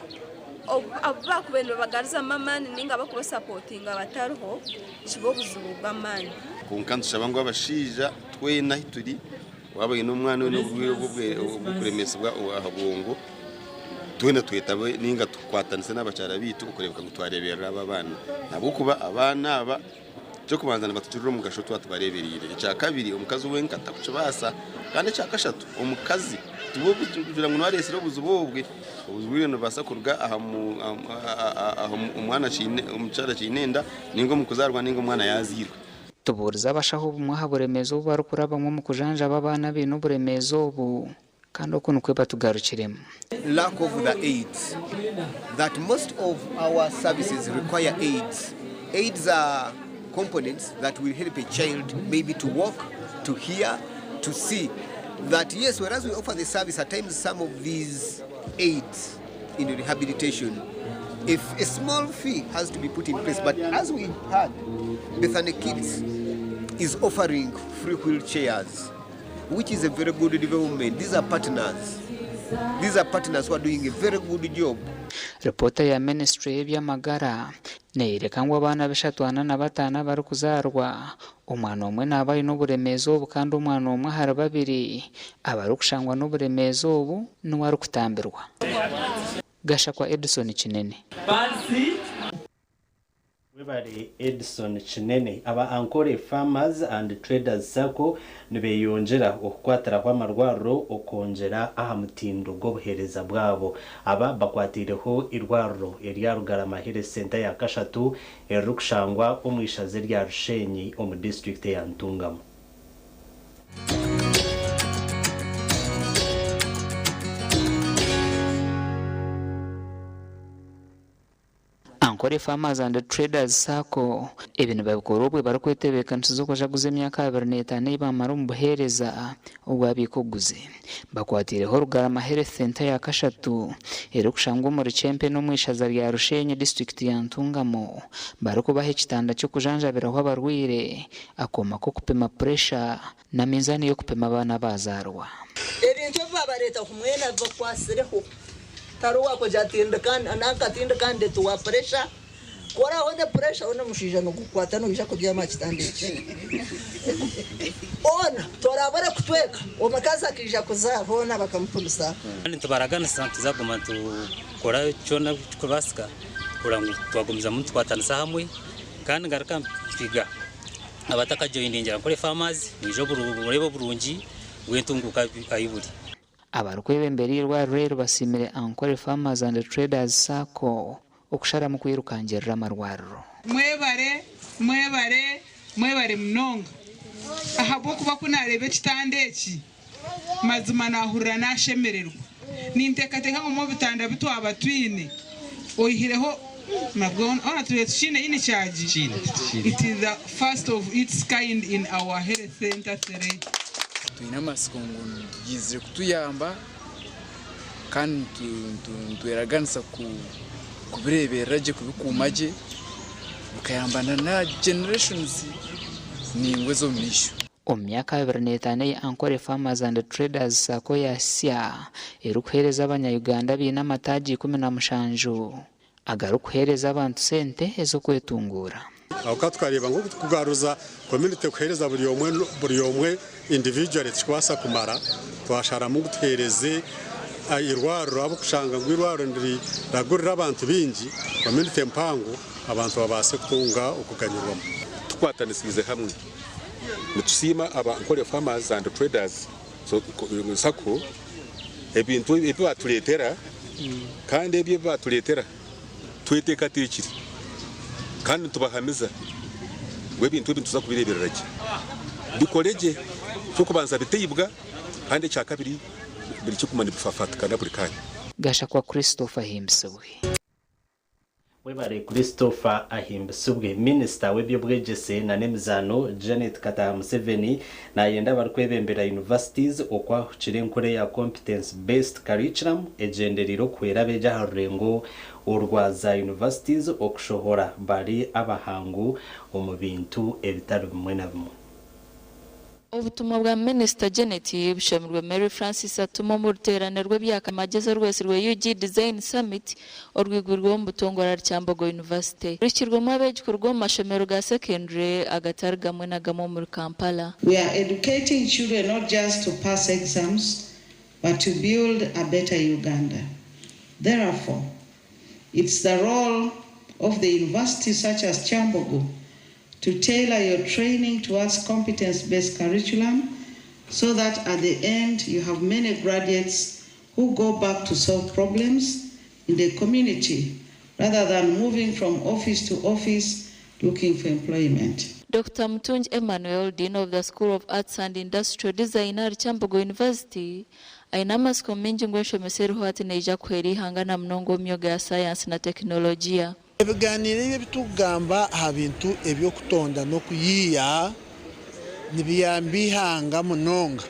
[SPEAKER 22] abu baakubaire nibabagarizamu amaani ninga abarikubasapotinga batariho, kiba obuzibu bw'amaani.
[SPEAKER 20] Kwonka nitushaba ngu abashaija twena ahu turi, waaba oine omwana oine oburwaire obw'okuremesibwa aha bwongo, twena twetabe ninga tukwatanise n'abakyara baitu okureebeka ngu twareeberera aba abaana. Ahabw'okuba abaana aba eky'okubanza nibatugirira omugasho twaba tubareebereire. Ekyakabiri omukazi wenka takukibaasa kandi ekyakashatu omukazi tiwe kugira ngu niwe areetsire obuzibu obwe, obuzibu obwe nibubaasa kuruga aha omukyara akiine enda ninga omu kuzaarwa ninga omwana yaazairwe.
[SPEAKER 10] Tubuurize abashaho obumwe aha buremeezi obu barikurabamu omu kujanjaba abaana abaine oburemeezi obu kandi oku nikwo batugarukiremu.
[SPEAKER 1] Lack of the aids, that most of our services require aids. Aids are components that will help a child maybe to walk, to hear, to see. That yes, whereas we offer the service, at times some of these aids in rehabilitation, if a small fee has to be put in place, but as we heard, Bethany Kids is offering free wheelchairs, which is a very good development. These are partners. These are partners who are doing a very good job.
[SPEAKER 10] Ripoota ya minisiture y'eby'amagara neyoreka ngu abaana bishatu ana na bataano abarikuzaarwa, omwana omwe naaba aine oburemeezi obu kandi omwana omwe ahari babiri abarikushangwa n'oburemeezi obu niwe arikutambirwa. Gashakwa Edson Kinene.
[SPEAKER 7] Webare Edson Kinene. Aba Ankole Farmers and Traders Sacco nibeyongyera okukwatiraho amarwariro okwongyera aha mutindo gw'obuheereza bwabo. Aba bakwatiireho eirwariro erya Rugarama Health Centre ya kashatu eririkushangwa omu ishaza erya Rushenyi omu disiturikiti eya Ntungamo.
[SPEAKER 10] Ankole Farmers and Traders Sacco ebi nibabikora obwe barikwetebeekanisiza okujaguza emyaka 25 ei baamara omu buheereza obwabiika oguzi. Bakwatiireho Rugarama Health Centre ya kashatu erikushangwa omuri Kyempe n'omu ishaza rya Rushenyi disiturikiti ya Ntungamo barikubaha ekitanda ky'okujanjabiraho abarwaire, akooma k'okupima puresha na minzaani y'okupima abaana abaazaarwa.
[SPEAKER 4] Ebintu ebi babareetaho mwena bibakwasireho. Tariho owaakugira ati nanka tindi kandidate wa puresha. Ku oraahone puresha hoona omushaija nigukukwata noija kubyama aha kitanda eki. Hoona toraabure kutweka omukazi akaija kuzaara hoona bakamupimisa.
[SPEAKER 21] Kandi nitubaraganisa nituza kuguma nitukora kyona ekirikubaasika kureba ngu twagumizamu nitukwatanisa hamwe kandi ngaruka mpiga abatakajoyiningira Ankole Farmers mwije mureebe oburungi bw'entunguuka ahu buri.
[SPEAKER 10] Abarikwebembera eirwariro eri basiimire Ankole Farmers and Traders Sacco okusharamu kwirukangirira amarwariro.
[SPEAKER 23] Mwebare, mwebare, mwebare munonga ahabw'okuba ku naareeba ekitanda eki, mazima naahurira naashemererwa. Ninteekateeka ngu omu bitanda bi twaba twine, oihireho nabwo hoona tubaire tukiine inikyagi, it is the first of its kind in our health centre three.
[SPEAKER 28] Twine amatsiko ngu byizire kutuyamba kandi nitweraganisa kubireeberera gye, kubikuuma gye bikayamba na generations naingwa ez'omu maisho.
[SPEAKER 10] Omu myaka 25 ei Ankole Farmers and Traders Sacco yahitsya erikuheereza abanya-Uganda abaine amataagi 17 agarikuheereza abantu sente ez'okwetunguura.
[SPEAKER 24] Aho ka tukareeba ngu kugaruza community kuheereza buri omwe buri omwe individually tikikubaasa kumara, twasharamu ngu tuheereze eirwariro ahabw'okushanga ngu eirwariro niriragurira abantu baingi, community mpango, abantu babaase kutunga okuganyirwamu.
[SPEAKER 20] Tukwatanisiize hamwe nitusiima aba Ankole Farmers and Traders Sacco ebintu ebi batureetera kandi ebi ebi batureetera tweteekateekire kandi nitubahamiza ngu ebintu ebi nituza kubireeberera gye bikore gye eky'okubanza bitaibwa kandi ekyakabiri birikye kuguma nibifafatikana buri kaanya.
[SPEAKER 10] Gashakwa Christopher Ahimbisibwe.
[SPEAKER 7] Webare Christopher Ahimbisibwe. Minisita w'eby'obwegyese nana emizaano Janet Kataha Museveni nayenda abarikwebembera universities okwahukira enkora eya Competence Based Curriculum egyendereire okuhwera abeegi aha rurengo orwa za universities okushohora bari abahangu omu bintu ebitari bimwe na bimwe.
[SPEAKER 25] Obutumwa bwa Minisita Janet bushomirwe Mary Francis Atuma omu ruteerane rw'ebyakamagezi orwetsirwe UG Design Summit orwigwirweho omu butongore ahari Kyambogo University. Ruhikirwemu abeegi kuruga omu mashomero ga secondary agatari gamwe na gamwe omuri Kampala.
[SPEAKER 26] We are educating children not just to pass exams but to build a better Uganda. Therefore, it's the role of the universities such as Kyambogo to tailor your training towards competence-based curriculum so that at the end you have many graduates who go back to solve problems in the community rather than moving from office to office looking for employment.
[SPEAKER 25] Dr Mutungi Emmanuel, Dean of the School of Arts and Industrial Design ahari Kyambogo University, aine amatsiko maingi ngu enshomesa eriho hati neija kuhwera eihanga na munonga omu myoga ya sayansi na tekinologiya.
[SPEAKER 2] Ebigaaniiro ebi ebiturikugamba aha bintu eby'okutonda n'okuyiiya nibiyamba eihanga munonga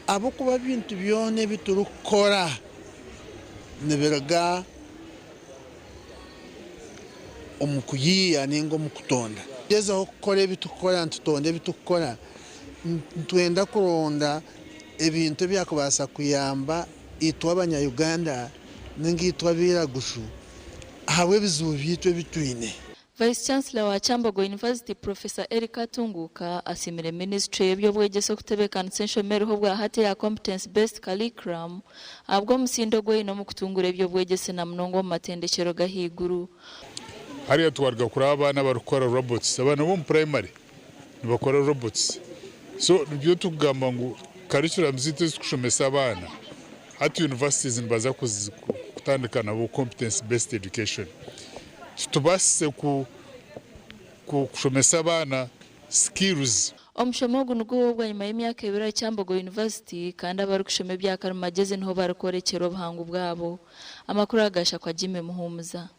[SPEAKER 2] ahabw'okuba ebintu byona ebi turikukora nibiruga omu kuyiiya ninga omu kutonda. Gyezaho kukora ebi turikukora nitutonda ebi turikukora, nitwenda kuronda ebintu ebyakubaasa kuyamba itwe abanya Uganda ninga itwe abairaguju ahabw'ebizibu byaitu ebi twine.
[SPEAKER 25] Vice Chancellor wa Kyambogo University, Professor Elly Katunguka asiimire minisiture y'eby'obwegyese okutebeekanisa enshoma eriho obwahati eya Competence Based Curriculum ahabw'omutsindo ogu eine omu kutunguura eby'obwegyese na munonga omu matendekyero g'ahaiguru.
[SPEAKER 5] Hariya twaruga kuraba abaana abarikukora robots, abaana b'omu primary nibakora robots. So nibyo turikugamba ngu curriculum zaitu ezitukushomesa abaana hati universities nibaza kutandika nabo competence based education. Tutubaasise kushomesa abaana skills.
[SPEAKER 25] Omushomo ogu nigubaho bwanyima y'emyaka ebiri aha Kyambogo University kandi abarikushoma ebya karimagyezi niho barikworekyera obuhangu bwabo. Amakuru aga gashakwa Jimmy Muhumuza.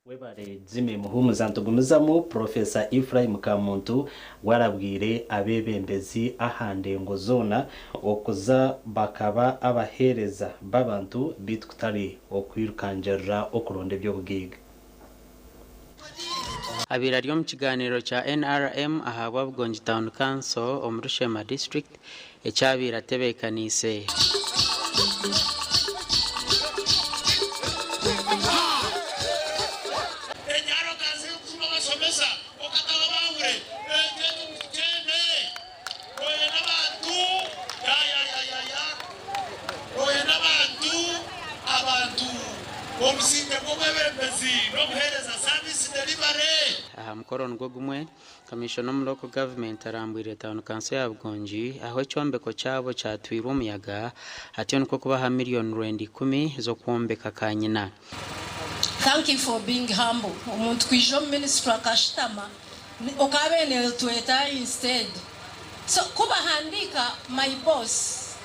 [SPEAKER 7] Webare Jimmy Muhumuza nitugumizamu Professor Ephraim Kamuntu warabwire abebembezi aha ndengo zoona okuza bakaba abahereza b'abantu beitu kutari okwirukangirira okuronda eby'obugaiga.
[SPEAKER 10] Abaire ari omu kigaaniiro kya NRM ahabwa Bugongi Town Council omuri Sheema District eki abaire atebeekaniise. Aha mukoro nigwo gumwe, Kamishona omu Local Government arambwire Tauni Kanso ya Bugongi ahu ekyombeko kyabo kyatwirwe omuyaga atyo nikwo kubaha miriyoni 900 z'okwombeka kanyina.
[SPEAKER 6] Thank you for being humble omuntu kwija omu ministry akashutama okabaire notweta instead so kubahandika my boss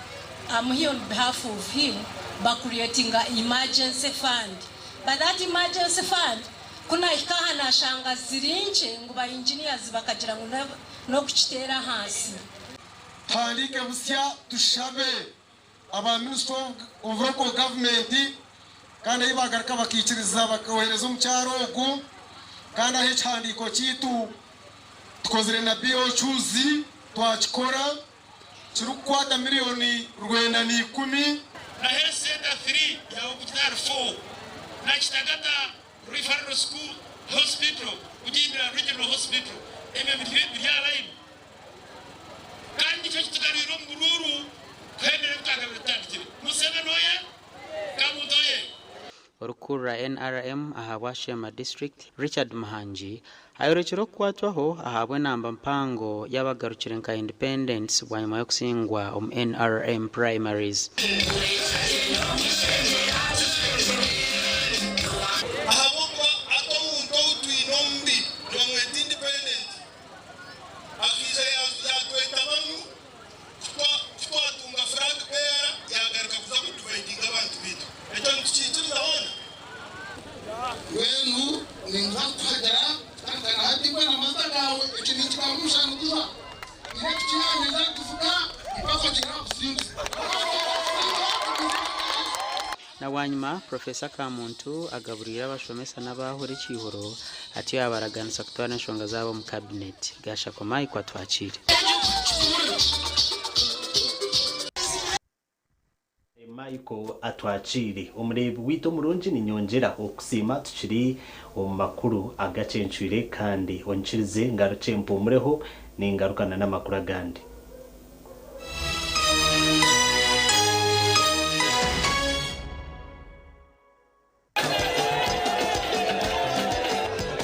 [SPEAKER 6] am here on behalf of him ba creatinga emergency fund but that emergency fund kunahika aha nashanga ziri nkye ngu ba engineers bakagira ngu nokukiteera ahansi.
[SPEAKER 9] Tuhandiike busya tushabe aba Ministry of Local Government kandi ahi bagaruka bakaikiriza bakaohereza omukyara ogu kandi ahu ekihandiiko kyaitu tukozire na BOQs twakikora kirikukwata miriyoni 910.
[SPEAKER 17] Na Health Centre 3 yaaba kugita ahari 4 na Kitagata Referral School Hospital kugihindura Regional Hospital ebyo biri aha line kandi nikyo kitugarwire omu buruuru kuhendera ebi twakabaire tutandikire. Museveni oye! Kamuntu oye!
[SPEAKER 10] Orikukurira NRM ahabwa Sheema District, Richard Muhangi ayorekire okukwatwaho ahabw'enamba mpango y'abagarukire nka Independents bwanyima y'okusingwa omu NRM primaries.
[SPEAKER 8] Ahabw'okuba hati omuntu ou twine omubi nibamweta independent akaija yatweta banu kutwatunga flag bearer yagaruka kuza ku dividinga abantu baitu. Ekyo nitukiikiriza hoona?
[SPEAKER 11] Mbwenu ninza kukuhagira kutandika na hati mbwenu amazita gaawe eki ninkigamba omushana nigujwa. Nyine epiki yangye nza kugivuga mpaka ogiire aha businguzi.
[SPEAKER 10] Na bwanyima, Professor Kamuntu agaburiire abashomesa n'abaahura ekiihuro atyo yaabaraganisa kutwara enshonga zaabo omu Cabinet. Gashakwa Mike atwakiire.
[SPEAKER 7] Michael Atwakiire. Omureebi waitu omurungi ninyongyera okukusiima tukiri omu makuru agacencwire kandi onyikirize ngarukye mpumureho ningaruka na n'amakuru agandi.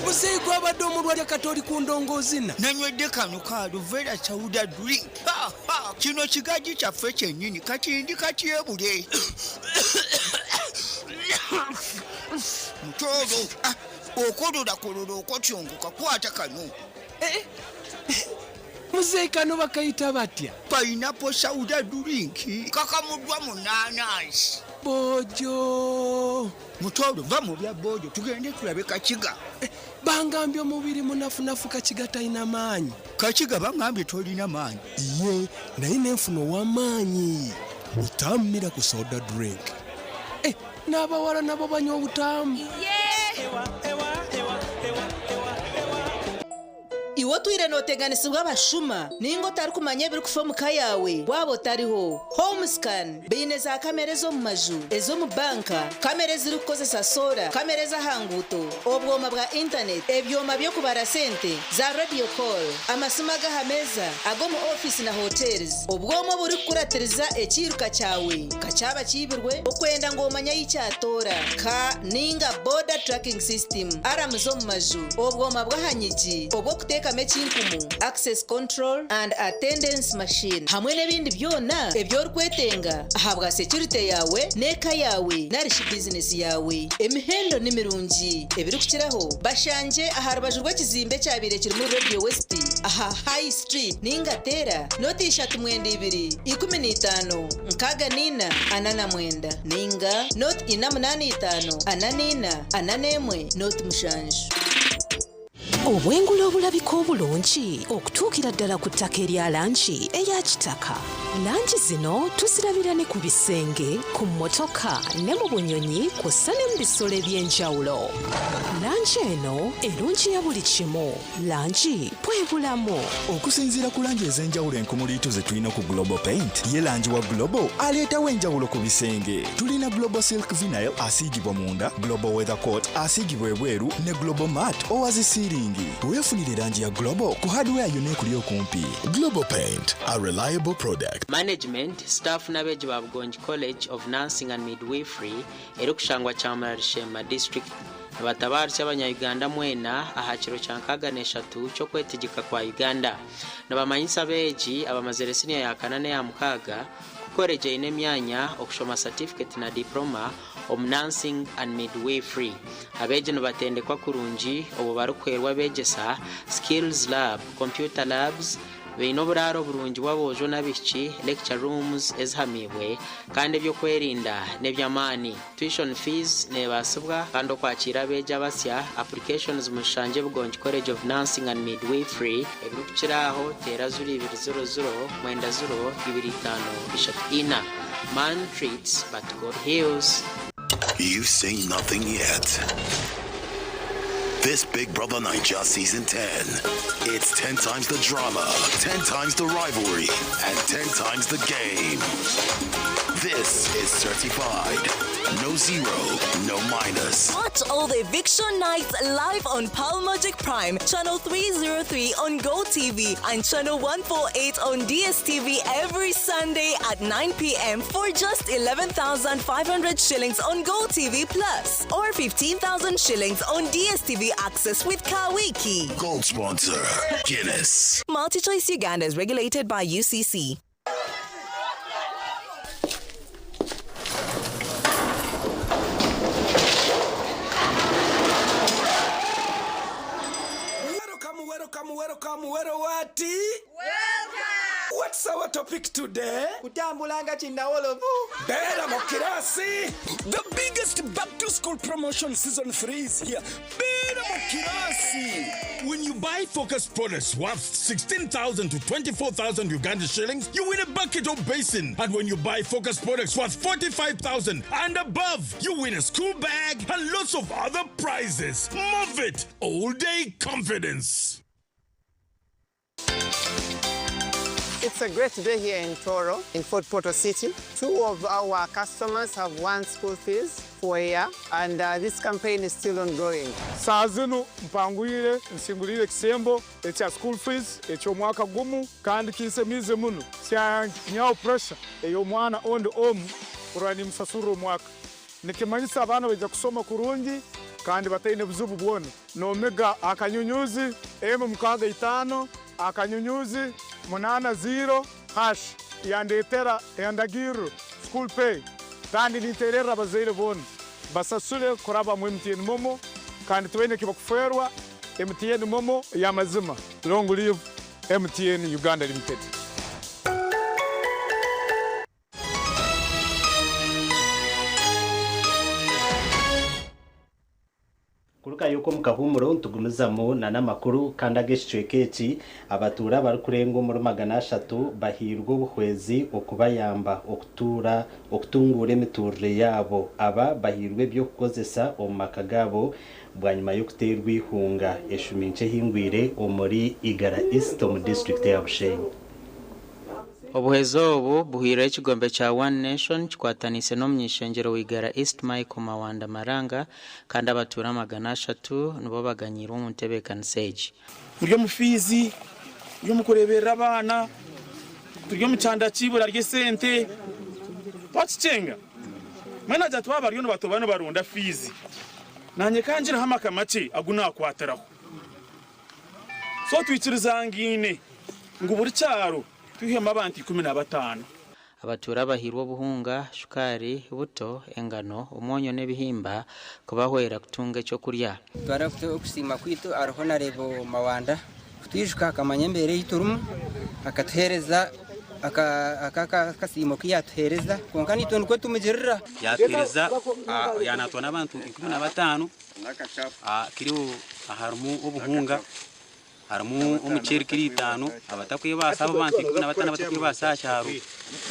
[SPEAKER 8] Muzeeyi gwabadde omulwadde kati oli ku ndongo ozina.
[SPEAKER 12] Nanywedde kano ka Aluvera Chowder Drink. Ha, ha, kino kigajji kyaffe kyennyini kati ndi katyebule. Mutooro, ah, okololakololo okotyongoka kwata kano.
[SPEAKER 3] Muzeeyi kano bakayita batya?
[SPEAKER 12] Pineapple soda drink kakamudwa mu nanansi.
[SPEAKER 3] Bojo.
[SPEAKER 12] Mutoro va mu bya bojo tugende tulabe Kakiga.
[SPEAKER 3] Bangambye omubiri munafunafu Kakiga talina maanyi.
[SPEAKER 12] Kakiga bangambye tolina maanyi.
[SPEAKER 3] Ye naye nenfuna ow'amaanyi. Butamu miracle soda drink. Eh, n'abawala nabo banywa obutamu.
[SPEAKER 13] Iwe otwire nooteganisibwa abashuma ninga otarikumanya ebirikufa omu ka yaawe waaba otariho. Homescan baine za kamera ez'omu maju, ez'omu banka, kamera ezirikukozesa soora, kamera ez'aha nguuto, obwoma bwa intaneti, ebyoma by'okubara sente, za radio call, amasimu ag'aha meeza, ag'omu ofiisi na hotels, obwoma oburikukuratiriza ekiiruka kyawe nka kyaba kiibirwe, okwenda ngu omanye ahi kyatoora, ka ninga border tracking system, aramu z'omu maju, obwoma bw'aha nyigi, obw'okuteekamu ekinkumu, access control and attendance machine hamwe n'ebindi byona ebi orikwetenga ahabwa security yaawe n'eka yaawe narishi bizinesi yaawe. Emihendo ni mirungi ebirikukiraho bashangye aha rubaju rw'ekizimbe ekyabaire kirimu Radio West aha High Street ninga teera noti ishatu mwenda ibiri, 15, 64, 49 ninga noti ina munaana itaano, 44, 41, noti mushanju.
[SPEAKER 14] Obwengula obulabika obulungi okutuukira ddala ku ttaka erya langi eya kitaka. Langi zino tuzirabira ne ku bisenge, ku mmotoka ne mu bunyonyi kw'ossa ne mu bisolo eby'enjawulo. Langi eno erungiya buli kimu. Langi bwe bulamu.
[SPEAKER 15] Okusinziira ku langi ez'enjawulo enkumuliitu ze tulina ku Global Paint, ye langi wa Global aleetawo enjawulo ku bisenge. Tulina Global Silk Vinyl asiigibwa munda, Global Weather Coat asiigibwa ebweru ne Global Matte owa zi siiringi. Weefunire langi ya Global ku hardware yonna ekuli okumpi.
[SPEAKER 17] Global Paint, a reliable product.
[SPEAKER 16] Management, staff n'abeegi ba Bugongi College of Nursing and Midwifery erikushangwa Kyamurari Sheema District nibatabaaritsya abanya-Uganda mwena aha kiro kya 63 ky'okwetegyeka kwa Uganda. Nibamanyisa abeegi abamazire siniya ya kana n'eya mukaaga ku college eine emyanya okushoma certificate na diploma omu Nursing and Midwifery. Abeegi nibatendekwa kurungi obwo barikuhwerwa abeegyesa, skills lab, computer labs, Baine oburaaro burungi bw'aboojo n'abaishiki, lecture rooms ezihamiibwe, kandi eby'okwerinda n'eby'amaani. Tuition fees neebaasibwa kandi okwakiira abeegi abasya, applications mushangye Bugongi College of Nursing and Midwifery. Ebirikukira aho teera zuro ibiri zuro zuro mwenda zuro ibiri itaano ishatu ina. Man treats but God heals.
[SPEAKER 17] You've seen nothing yet. This Big Brother Naija Season 10. It's 10 times the drama, 10 times the rivalry, and 10 times the game. This is certified. No zero, no minus.
[SPEAKER 18] Watch all the eviction nights live on Pearl Magic Prime, channel 303 on Go TV and channel 148 on DSTV every Sunday at 9 p.m. for just 11,500 shillings on Go TV Plus or 15,000 shillings on DSTV Access with Kawiki.
[SPEAKER 17] Gold sponsor, Guinness.
[SPEAKER 18] MultiChoice Uganda is regulated by UCC.
[SPEAKER 19] Welcome, welcome, welcome, welcome, what? Welcome! What's our topic today?
[SPEAKER 27] Kutambula nga kinnawolovu.
[SPEAKER 19] Beera mu kirasi. The biggest back to school promotion season 3 is here. Beera mu kirasi.
[SPEAKER 29] When you buy Focus products worth 16,000 to 24,000 Uganda shillings, you win a bucket or basin. And when you buy Focus products worth 45,000 and above, you win a school bag and lots of other prizes. Move it! All day confidence.
[SPEAKER 30] It's a great day here in Toro, in Fort Portal City. Two of our customers have won school fees for a year, and this campaign is still ongoing.
[SPEAKER 31] Saa zinu mpangwire nsingulire ekisembo ekya school fees eky'omwaka gumu kandi kinsemiize muno kyanyihaho pressure ey'omwana ondi omu kurora nimusasurra omwaka nikimanyisa abaana baija kusoma kurungi kandi bataine buzibu bwona. Nomiga akanyunyuzi emu mukaaga itaano akanyunyuzi munaana ziro hash yandetera endagirro school pay kandi nintererra abazaire boona basasule kuraba mu MTN MoMo kandi tibaine eki bakuferwa MTN MoMo ey'amazima. Long live MTN Uganda Limited.
[SPEAKER 7] Kurugayo okwo omu kahuumuro nitugumizamu n'amakuru kandi ag'ekicweka eki, abatuura abarikurenga omuri 300 bahairwe obuhwezi okubayamba okutuura okutunguura emiturire yaabo. Aba bahairwe eby'okukozesa omu maka gaabo bwanyima y'okuteerwa eihunga eshumi nkye ehingwire omuri Igara East omu disiturikiti eya Bushenyi.
[SPEAKER 16] Obuhwezi obu buhairweho ekigombe kya One Nation kikwataniise n'omuny'ishengyero wa Igara East Michael Mawanda Maranga kandi abatuura 300 nibo baganyiirwe omu ntebeekanisa egi.
[SPEAKER 1] Turi omu fiizi, turi omu kureeberera abaana, turi omu kyanda ky'eibura ry'esente. Twakikyenga? Mbwenu agira ati baaba bariyo nibatoba nibaronda fiizi, naanye ka ngireho amaka makye agu naakwatiraho. So twikirizangaine ngu buri kyaro twihemu abantu 15.
[SPEAKER 16] Abatuura abahairwe obuhunga, shukaari, buto, engano, omwonyo n'ebihimba kubahwera kutunga eky'okurya.
[SPEAKER 2] Twara okusiima kwaitu ahari Honarebo Mawanda kutwijuka akamanya embeera ei turimu akatuheereza aka akasiimo ku yaatuheereza kwonka naitwe nikwo tumugirira.
[SPEAKER 4] Yaatuheereza yaanaatwa n'abantu 15 kiriho harimu obuhunga Harimu omuceeri kiro itaano, abatakwebaasa abo abantu 15 abatakwebaasa aha kyaro,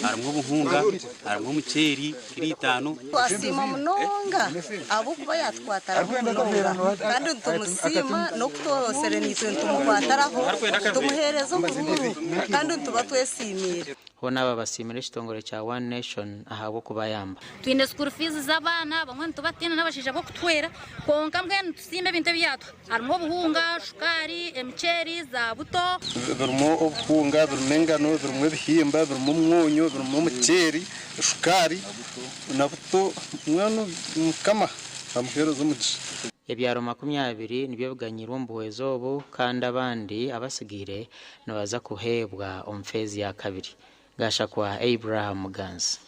[SPEAKER 4] harimu obuhunga, harimu omuceeri kiro itaano.
[SPEAKER 5] Twasiima munonga ahabw'okuba yaatukwataraho munonga kandi nitumusiima n'okutworosere naitwe nitumukwataraho tumuheereza oburuuru kandi nituba twesiimiire.
[SPEAKER 16] Hoona aba basiimire ekitongore kya One Nation ahabw'okubayamba.
[SPEAKER 20] Twine school fees z'abaana, abamwe nituba tutaine n'abashaija b'okutuhwera kwonka mbwenu nitusiima ebintu ebi yaatuha. Harimu obuhunga, shukaari, emiceeri, za buto.
[SPEAKER 21] Birimu obuhunga, birimu engano, birimu ebihimba, birimu omwonyo, birimu omuceeri, shukaari na buto. Mbwenu Mukama amuheereze omugisha.
[SPEAKER 16] Ebyaro 20 nibyo biganyiirwe omu buhwezi obu kandi abandi abatsigaire nibaza kuheebwa omu feezi ya kabiri. Gashakwa Abraham Muganzi.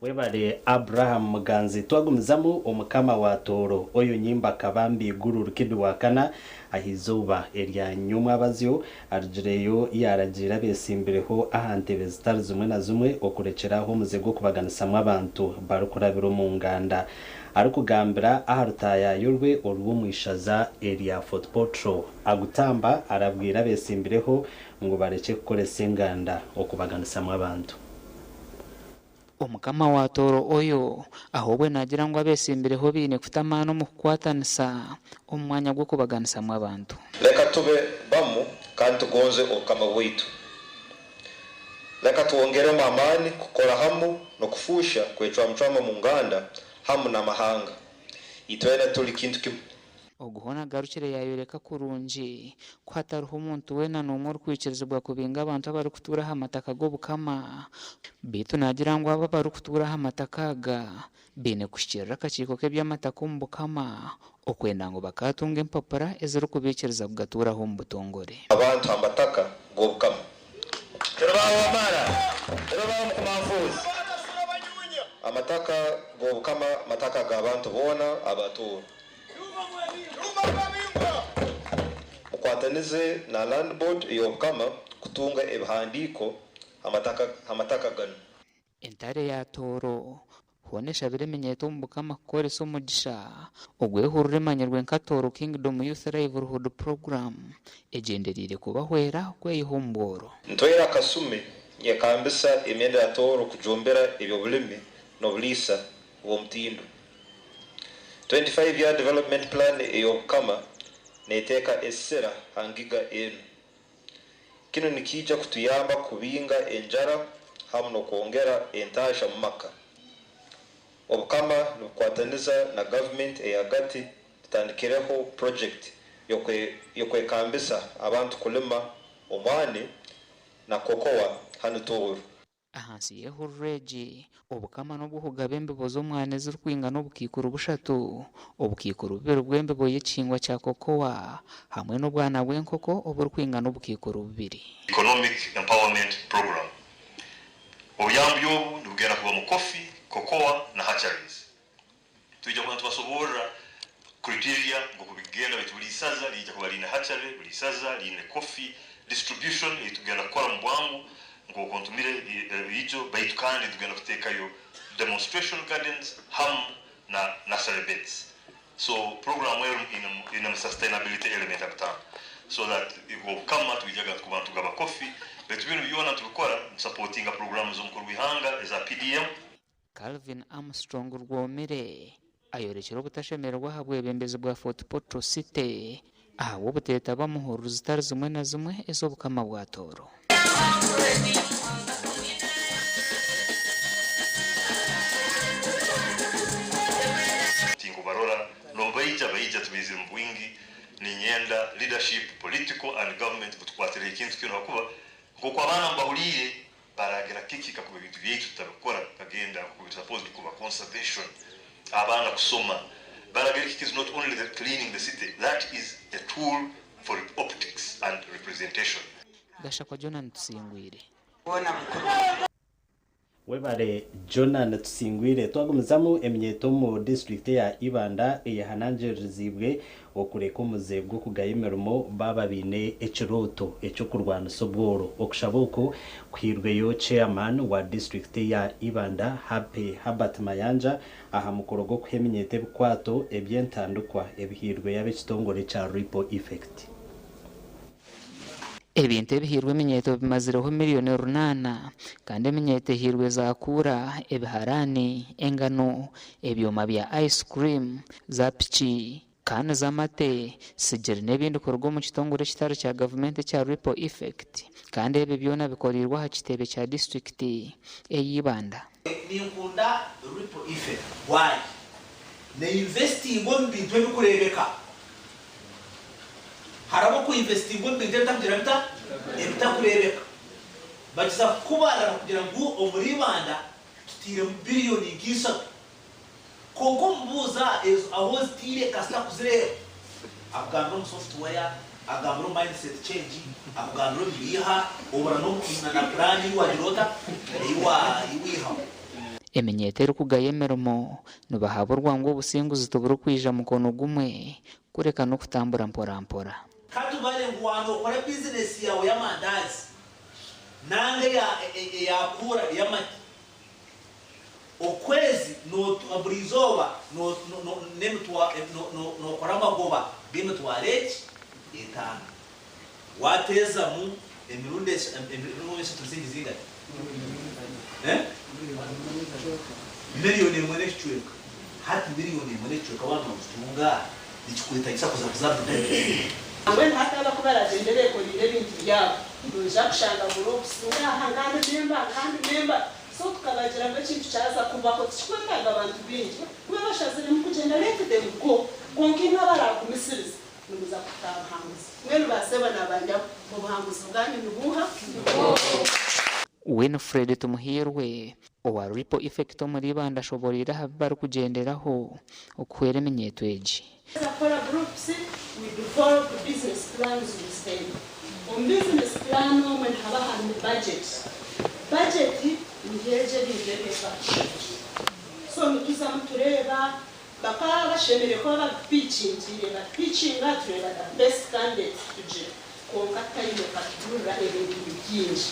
[SPEAKER 7] Webare Abraham Muganzi. Twagumizamu Omukama wa Tooro Oyo Nyimba Kabambi Iguru Rukidi wa Kana aha izooba erya nyomwabazyo arugireyo yaaragiira abesimbireho aha ntebe zitari zimwe na zimwe okurekyera aho omuze gw'okubaganisamu abantu barikurabira omu nganda. Arikugambira aha rutaayaayo rwe orw'omu ishaza erya Fort Portal, Agutamba arabwire abesimbireho ngu barekye kukoresa enganda okubaganisamu abantu.
[SPEAKER 10] Omukama wa Tooro Oyo ahobwe naagira ngu abesimbireho baine kuta amaani omu kukwatanisa omu mwanya gw'okubaganisamu abantu.
[SPEAKER 22] Leka tube bamu kandi tugonze Obukama bwaitu. Leka twongeremu amaani kukora hamu n'okufuusha kwecwamucwamu omu nganda hamu n'amahanga. Itwena tuli kintu kimu.
[SPEAKER 10] Ogu hoona agarukire yaayoreka kurungi ku hatariho muntu weena n'omwe orikwikirizibwa kubinga abantu abarikutuura aha mataka g'Obukama. Beitu naagira ngu abo abarikutuura aha mataka aga baine kuhikiirira akakiiko k'eby'amataka omu Bukama okwenda ngu bakaatunga empapura ezirikubaikiriza kugatuuraho omu butongore.
[SPEAKER 22] Abantu aha mataka g'Obukama. Turibaawamara, turibawa mukumanfuuzi. Amataka g'Obukama mataka g'abantu boona abatuura. Mukwatanize na Land Board ey'Obukama kutunga ebihandiiko ha mataka ganu.
[SPEAKER 10] Entare ya Tooro hoona eshabire eminyeeto omu Bukama kukoresa omugisha ogw'ehururu emanyirwe nka Tooro Kingdom Youth Livelihood Program egyendereire kubahwera kweyiha omu bworo.
[SPEAKER 22] Ntwaire akasumi nyekambisa emyenda ya Tooro kujumbira eby'obulimi n'obuliisa bw'omutindo. 25 Year Development Plan ey'Obukama neteeka esira ha ngiga enu. Kinu nikiija kutuyamba kubinga enjara hamu n'okwongera entaahya mu maka. Obukama nibukwataniza na gavumenti ey'ahagati tutandikireho purojekiti y'okwekambisa abantu kulima omwani na kokowa hanu Tooro.
[SPEAKER 10] Ahansi y'ehururu egi, Obukama n'obw'okugaba embibo z'omwani ezirikwingana 3,000, 2,000 bw'embibo y'ekihingwa kya kokowa hamwe n'obwana bw'enkoko oburikwingana 2,000.
[SPEAKER 23] Economic Empowerment Program. Obuyambi obu nibugenda kuba mu coffee, cocoa na hatcheries. Twija kuba nitubasoborra. Criteria nk'oku bigenda, baitu buli isaza liija kuba liine hatchery, buli isaza liine coffee distribution eitugenda kukora mu bwangu nk'oku ntumire ijo, baitu kandi tugenda kuteekayo demonstration gardens hamu na nursery beds. So program eru ine sustainability element akutano so that obukama twijaga kuba tugaba coffee, baitu binu byona tubikora supportinga programu z'omukuru w'ihanga eza PDM.
[SPEAKER 10] Calvin Armstrong Rwomire ayorekire obutashemererwa aha bwebembezi bwa Fort Portal City ahabw'obuteetaba muhururu zitari zimwe na zimwe ez'obukama bwa Tooro.
[SPEAKER 23] Tinkubarora nobaija baija tubaizire mu bwingi. Ninyenda leadership, political and government, butukwatire ekintu kinu, hakuba nk'oku abaana mbahuliire baragira kiki kakuba ebintu byaitu tutabikora kagenda nkoku supposed kuba. Conservation, abaana kusoma, baragira kiki is not only the cleaning the city, that is a tool for optics and representation.
[SPEAKER 10] Gashakwa Jonan Tusingwire.
[SPEAKER 7] Webale Jonan Tusingwire. Twagumizamu, eminyeto mu disitulikiti ya Ibanda eyahanangirizibwe okureka omuze gw'okugaya emirimo baba biine ekirooto ekyokurwanisa obworo. Okushaba oku kuhirweyo chairman wa disitulikiti ya Ibanda, Happy Habert Mayanja, aha mukoro gw'okuha eminyeto ebikwato eby'entandikwa ebihirwe ab'ekitongore kya Ripple Effect.
[SPEAKER 10] Ebintu ebihirwe eminyeto bimazireho miliyoni 8, kandi eminyeto ehirwe zakuura, ebiharani, engano, ebyoma bya ice cream, za piki, kaani z'amate, sigiri n'ebindi kuruga omu kitongore ekitari kya gavumenti ekya Ripple Effect, kandi ebi byona bikoreirwe aha kitebe kya disitulikiti ey'Ibanda.
[SPEAKER 3] Ninkunda Ripple Effect. Why? Neinvestinga omu bintu ebikurebeka. Hariho okuinvestinga omu bintu ebitakugira bita ebitakurebeka. Bakiza kukubarira kugira ngu omuri Ibanda tutiiremu biliyoni nka 3, konka omubuuza ezo aho ozitiire, kasita kuzireeba akugambira omu software, agambira omu mindset change, akugambira omu biiha obura na plan ei wagira ota ei wihaho.
[SPEAKER 10] Eminyeto erikugaya emirimo nibahaburwa ngu obusinguzi tiburikwija mukono gumwe, kureka n'okutambura mpora mpora.
[SPEAKER 3] Katubare ngu wanokora bizinesi yawe y'amandazi nanga eyakura ey'amata, okwezi buri izooba nokora amagoba g'emitwaro eki 5, wateezamu emirundi 3 zingi zingati? Eh? 1.5 miliyoni. Hati 1.5 miliyoni wana nozitunga, nikikwetagisa kuza kuza Dubai?
[SPEAKER 6] Mbwenu hati abakuba baragenda bekoreire ebintu byabo, noija kushanga groups ngaha nkandi member, nkandi member. So tukabagira ngu ekintu kyaza kubaho tikikwetaaga abantu bingi, kuba bashaziremu kugyenda, let them go, konka imwe abaragumisiriza nimuza kutaha obuhanguzi. Mbwenu basebo nabanja, obuhanguzi bwanyu nibuha?
[SPEAKER 10] Winfred Tumuhiirwe owa Ripple Effect omuri Ibanda ashoboreire aha bi barikugyenderaho okuhwera eminyeto egi.
[SPEAKER 6] Kukora groups, we develop business plans with them. Omu business plan omwe nihaba harimu budget. Budget niheejo ebintu ebyefasha, so nituzamu tureeba bakaba bashemereire kuba bapichingire, bapichinga, tureeba the best candidate tugira, konka time ekatugurira ebintu bingi.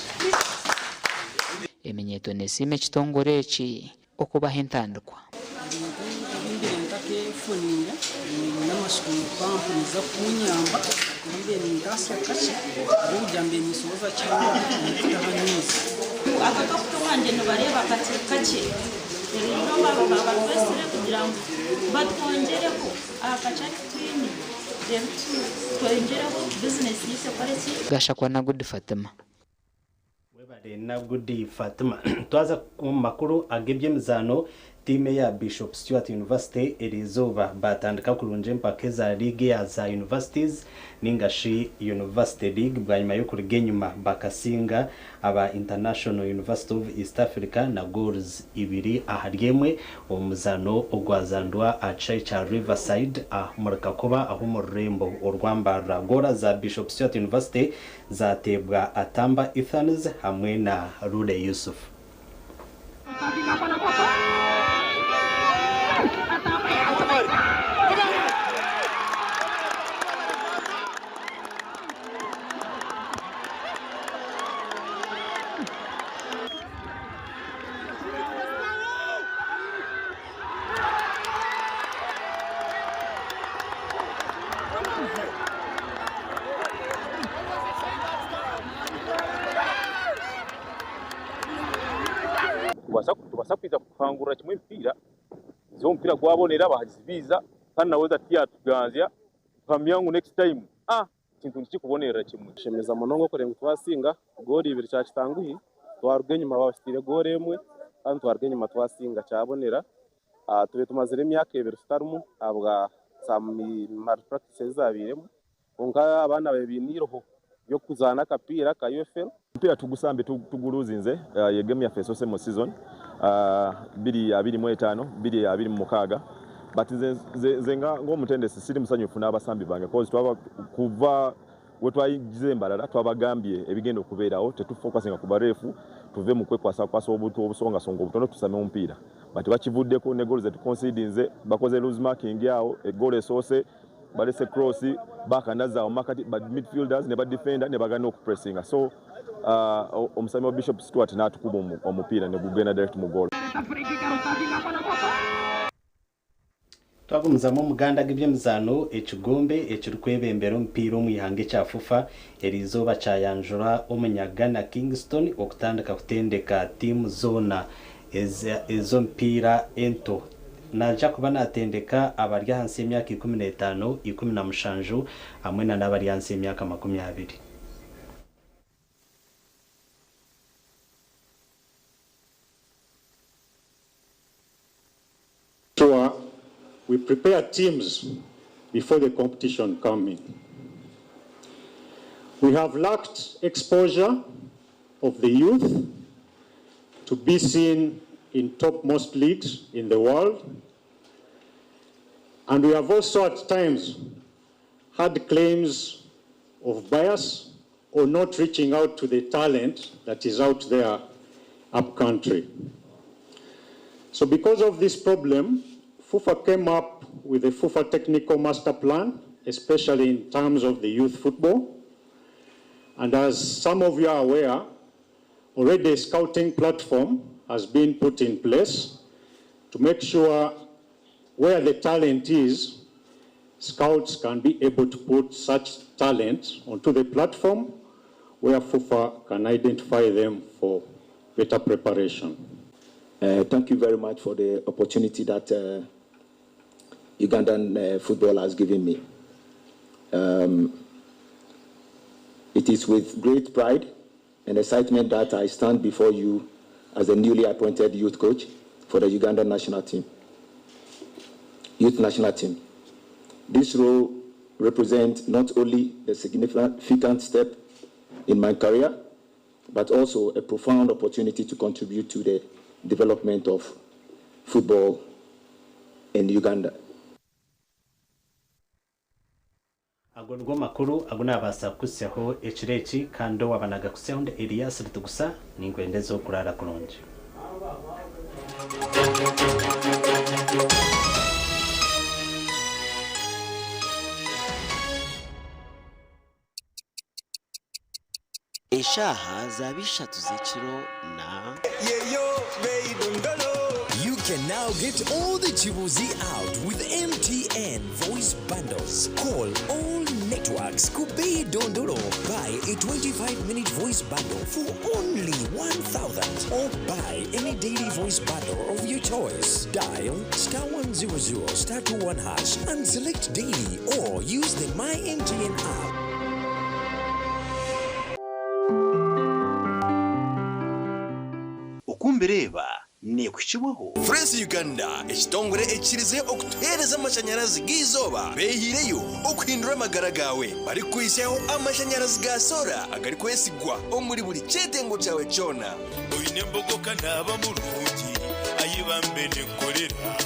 [SPEAKER 10] Eminyeto nesiima ekitongore eki okubaha entandikwa.
[SPEAKER 8] Ebintu ebimbire ntakeefuninga n'amasukuru pampu niza kunyamba kuba mbe nintaasya kakye ahabw'okugira mbe ninsoboza kihango kutaha amaizi.
[SPEAKER 9] Akakafuto wanje nibareeba kakiri kakye, rero baba batwesire kugira ngu batwongereho aha kacari twine, rero twongereho bizinesi yitu ekore ki.
[SPEAKER 10] Gashakwa na Good Fatima.
[SPEAKER 7] Na Good Fatima. Twaza mu makuru ag'ebyemizano, tiime ya Bishop Stuart University eriizooba batandika kurungi empaka eza liigi ya za universities ningashi University League, bwanyuma y'okuruga enyuma bakasinga aba International University of East Africa na goals 2-1 omuzaano ogwazandwa aha kishaayi kya Riverside omuri Kakoba aho omu rurembo orwambarra. Goora za Bishop Stuart University zateebwa Atamba Ethans hamwe na Rule Yusuf.
[SPEAKER 11] Naabaasa kwija kutuhangurira kimwe emipiira, ize omupiira gwabonera abahagizi baija kandi na weather tiyatuganzya, tuhamya ngu next time ah ekintu nikikubonerera kimwe.
[SPEAKER 12] Kishemeza munonga okureeba ngu twasinga goolo ibiri kyakitanguhi, twaruga enyima babakitiire goolo emwe kandi twaruga enyima twasinga kyabonera. Tube tumazire emyaka ebiri tutarimu ahabwa some malpractices ezabairemu kwonka abaana babaire baine eiroho ry'okuzaana akapiira ka UFL.
[SPEAKER 13] Omupiira tugusambire tuguluzinze, ye game yaffe esoose mu season 2025, 2026 but nze nze nga ng'omutendesi siri musanyufu n'abasambi bange coz twaba kuva wetwayigize Mbarara twabagambye ebigenda okubeerawo tetufokasinga ku bareefu tuve mu kwekwasakwasa obuntu obusongasonga obutono tusame omupiira but bakivuddeko ne goolo zetukonsidinze bakoze loose marking awo egoolo esoose balese cross bakandaza awo makati ba midfielders ne ba defender ne bagana okupressinga so uh, omusami wa Bishop Stuart n'atukuba omupiira ne gugenda direct mu goal.
[SPEAKER 7] Twagumizamu omuganda g'eby'emizaano, ekigombe ekirikwebembera omupiira omu ihanga ekya FUFA eriizooba kyayanjura omunya Ghana Kingston okutandika kutendeka tiimu zoona ez'omupiira ento. Naija kuba natendeka abari ahansi y'emyaka 15, 17 hamwe na n'abari ahansi y'emyaka 20.
[SPEAKER 14] Sure we prepare teams before the competition come in. We have lacked exposure of the youth to be seen in topmost leagues in the world. And we have also at times had claims of bias or not reaching out to the talent that is out there up country. So because of this problem, FUFA came up with a FUFA technical master plan, especially in terms of the youth football. And as some of you are aware, already a scouting platform has been put in place to make sure where the talent is, scouts can be able to put such talent onto the platform where FUFA can identify them for better preparation.
[SPEAKER 15] Thank you very much for the opportunity that Ugandan football has given me. It is with great pride and excitement that I stand before you as the newly appointed youth coach for the Ugandan national team. Youth national team. This role represents not only a significant step in my career, but also a profound opportunity to contribute to the development of football in Uganda.
[SPEAKER 7] Ago nigo makuru agu naabaasa kukuhitsyaho ekiro eki, kandi owaaba naagakuhitsyaho ndi Elias Rutigusa, ninkwendeza okuraara kurungi.
[SPEAKER 17] Eshaaha zaaba ishatu z'ekiro na.
[SPEAKER 18] You can now get all the Chibuzi out with MTN voice bundles. Call all networks Kubei Dondolo. Buy a 25-minute voice bundle for only 1,000 or buy any daily voice bundle of your choice. Dial star 100 star 21 hash and select daily or use the My MTN app.
[SPEAKER 24] Oku mbireeba neekuhikibwaho.
[SPEAKER 25] Fresh Uganda, ekitongore ekikirize okutuheereza amashanyarazi g'eizooba beehiireyo okuhindura amagara gaawe barikukuhitsyaho amashanyarazi ga soora agarikwesigwa omuri buri kyetengo kyawe kyona.
[SPEAKER 26] Oine embogo ka naaba murungi, ai bambe ninkorera,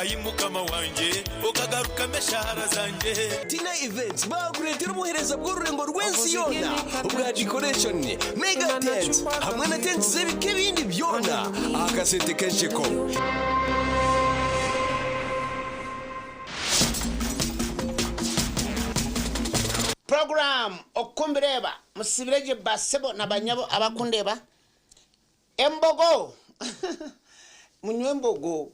[SPEAKER 26] ai Mukama wangye, okagarukamu eshaara zangye.
[SPEAKER 25] Tina Events baakureetera obuheereza bw'orurengo rw'ensi yoona obwa decoration, mega tent hamwe na tents z'ebika ebindi byona aha kasente k'ensheko.
[SPEAKER 28] Program Okumbireeba Musibire gye basebo na banyabo abakundeeba Embogo Munywe embogo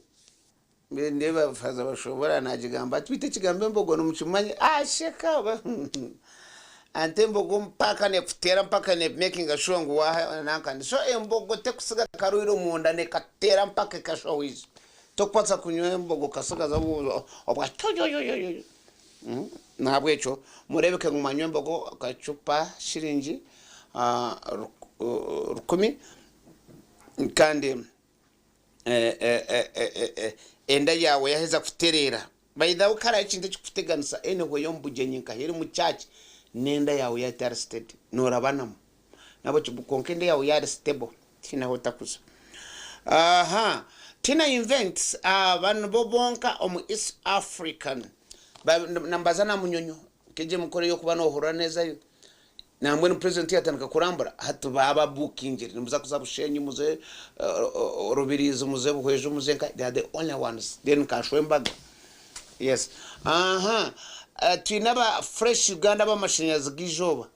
[SPEAKER 28] Mbwenu ndeeba faaza Bashobora naagigamba ati, Beitu ekigambo embogo nimukimanya? Asheka. Ante embogo mpaka nekuteera mpaka ne makinga sure ngu waha nankani. So embogo tekusiga karwire omunda nekateera mpaka ekashwa wiija. Tokubaasa kunywa embogo okasigaza obwa toyoyoyoyo. Nahabwekyo mureebeke ngu mwanywa embogo akacupa shiringi rukumi kandi enda yaawe yaheza kutereera. By the way, kare ekintu ekikuteganisa anyway omu bugyenyi nka heri omu church n'enda yaawe yaaba etari steady noorabanamu. Nahabwekyo kwonka enda yaawe yaaba eri stable tihaine ahu otakuza. Aha, Tina Events aba nibo bonka omu East African nimbaza na Munyonyo nk'egyo emikoro ey'okuba noohurira neezayo. Nambwenu president yatandika kurambura hati baaba bookingire nimuza kuza Bushenyi muze Rubirizi muze Buhweju muze nka they are the only ones then nka Shwembaga yes aha twine aba fresh Uganda abamashanyarazi g'eizooba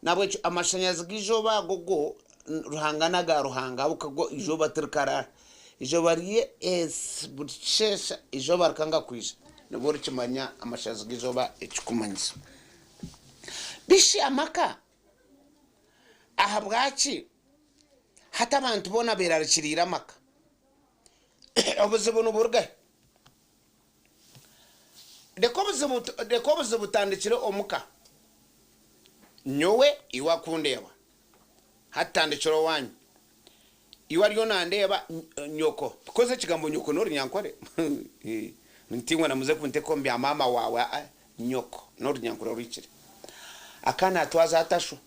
[SPEAKER 28] nahabwekyo amashanyarazi g'eizooba ago go Ruhanga naga Ruhanga ahabw'okuba go eizooba tirikarara eizooba rye buri kishesha eizooba rikanga kwija nibwo orikimanya amashanyarazi g'eizooba ekikumanyisa. Bishi amaka? Ahabwaki hati abantu boona berarikiriire amaka? Obuzibu niburuga hi? Reka obuzibu reka obuzibu butandikire omuka. Nyowe iwe akundeeba. Hati tandikira owanyu. Iwe ariyo nandeeba nyoko because ekigambo nyoko n'orunyankore ntingwa na muze kunteka omu bya maama waawe aa nyoko n'orunyankore oruhikire. Akaana atwaza ata sho?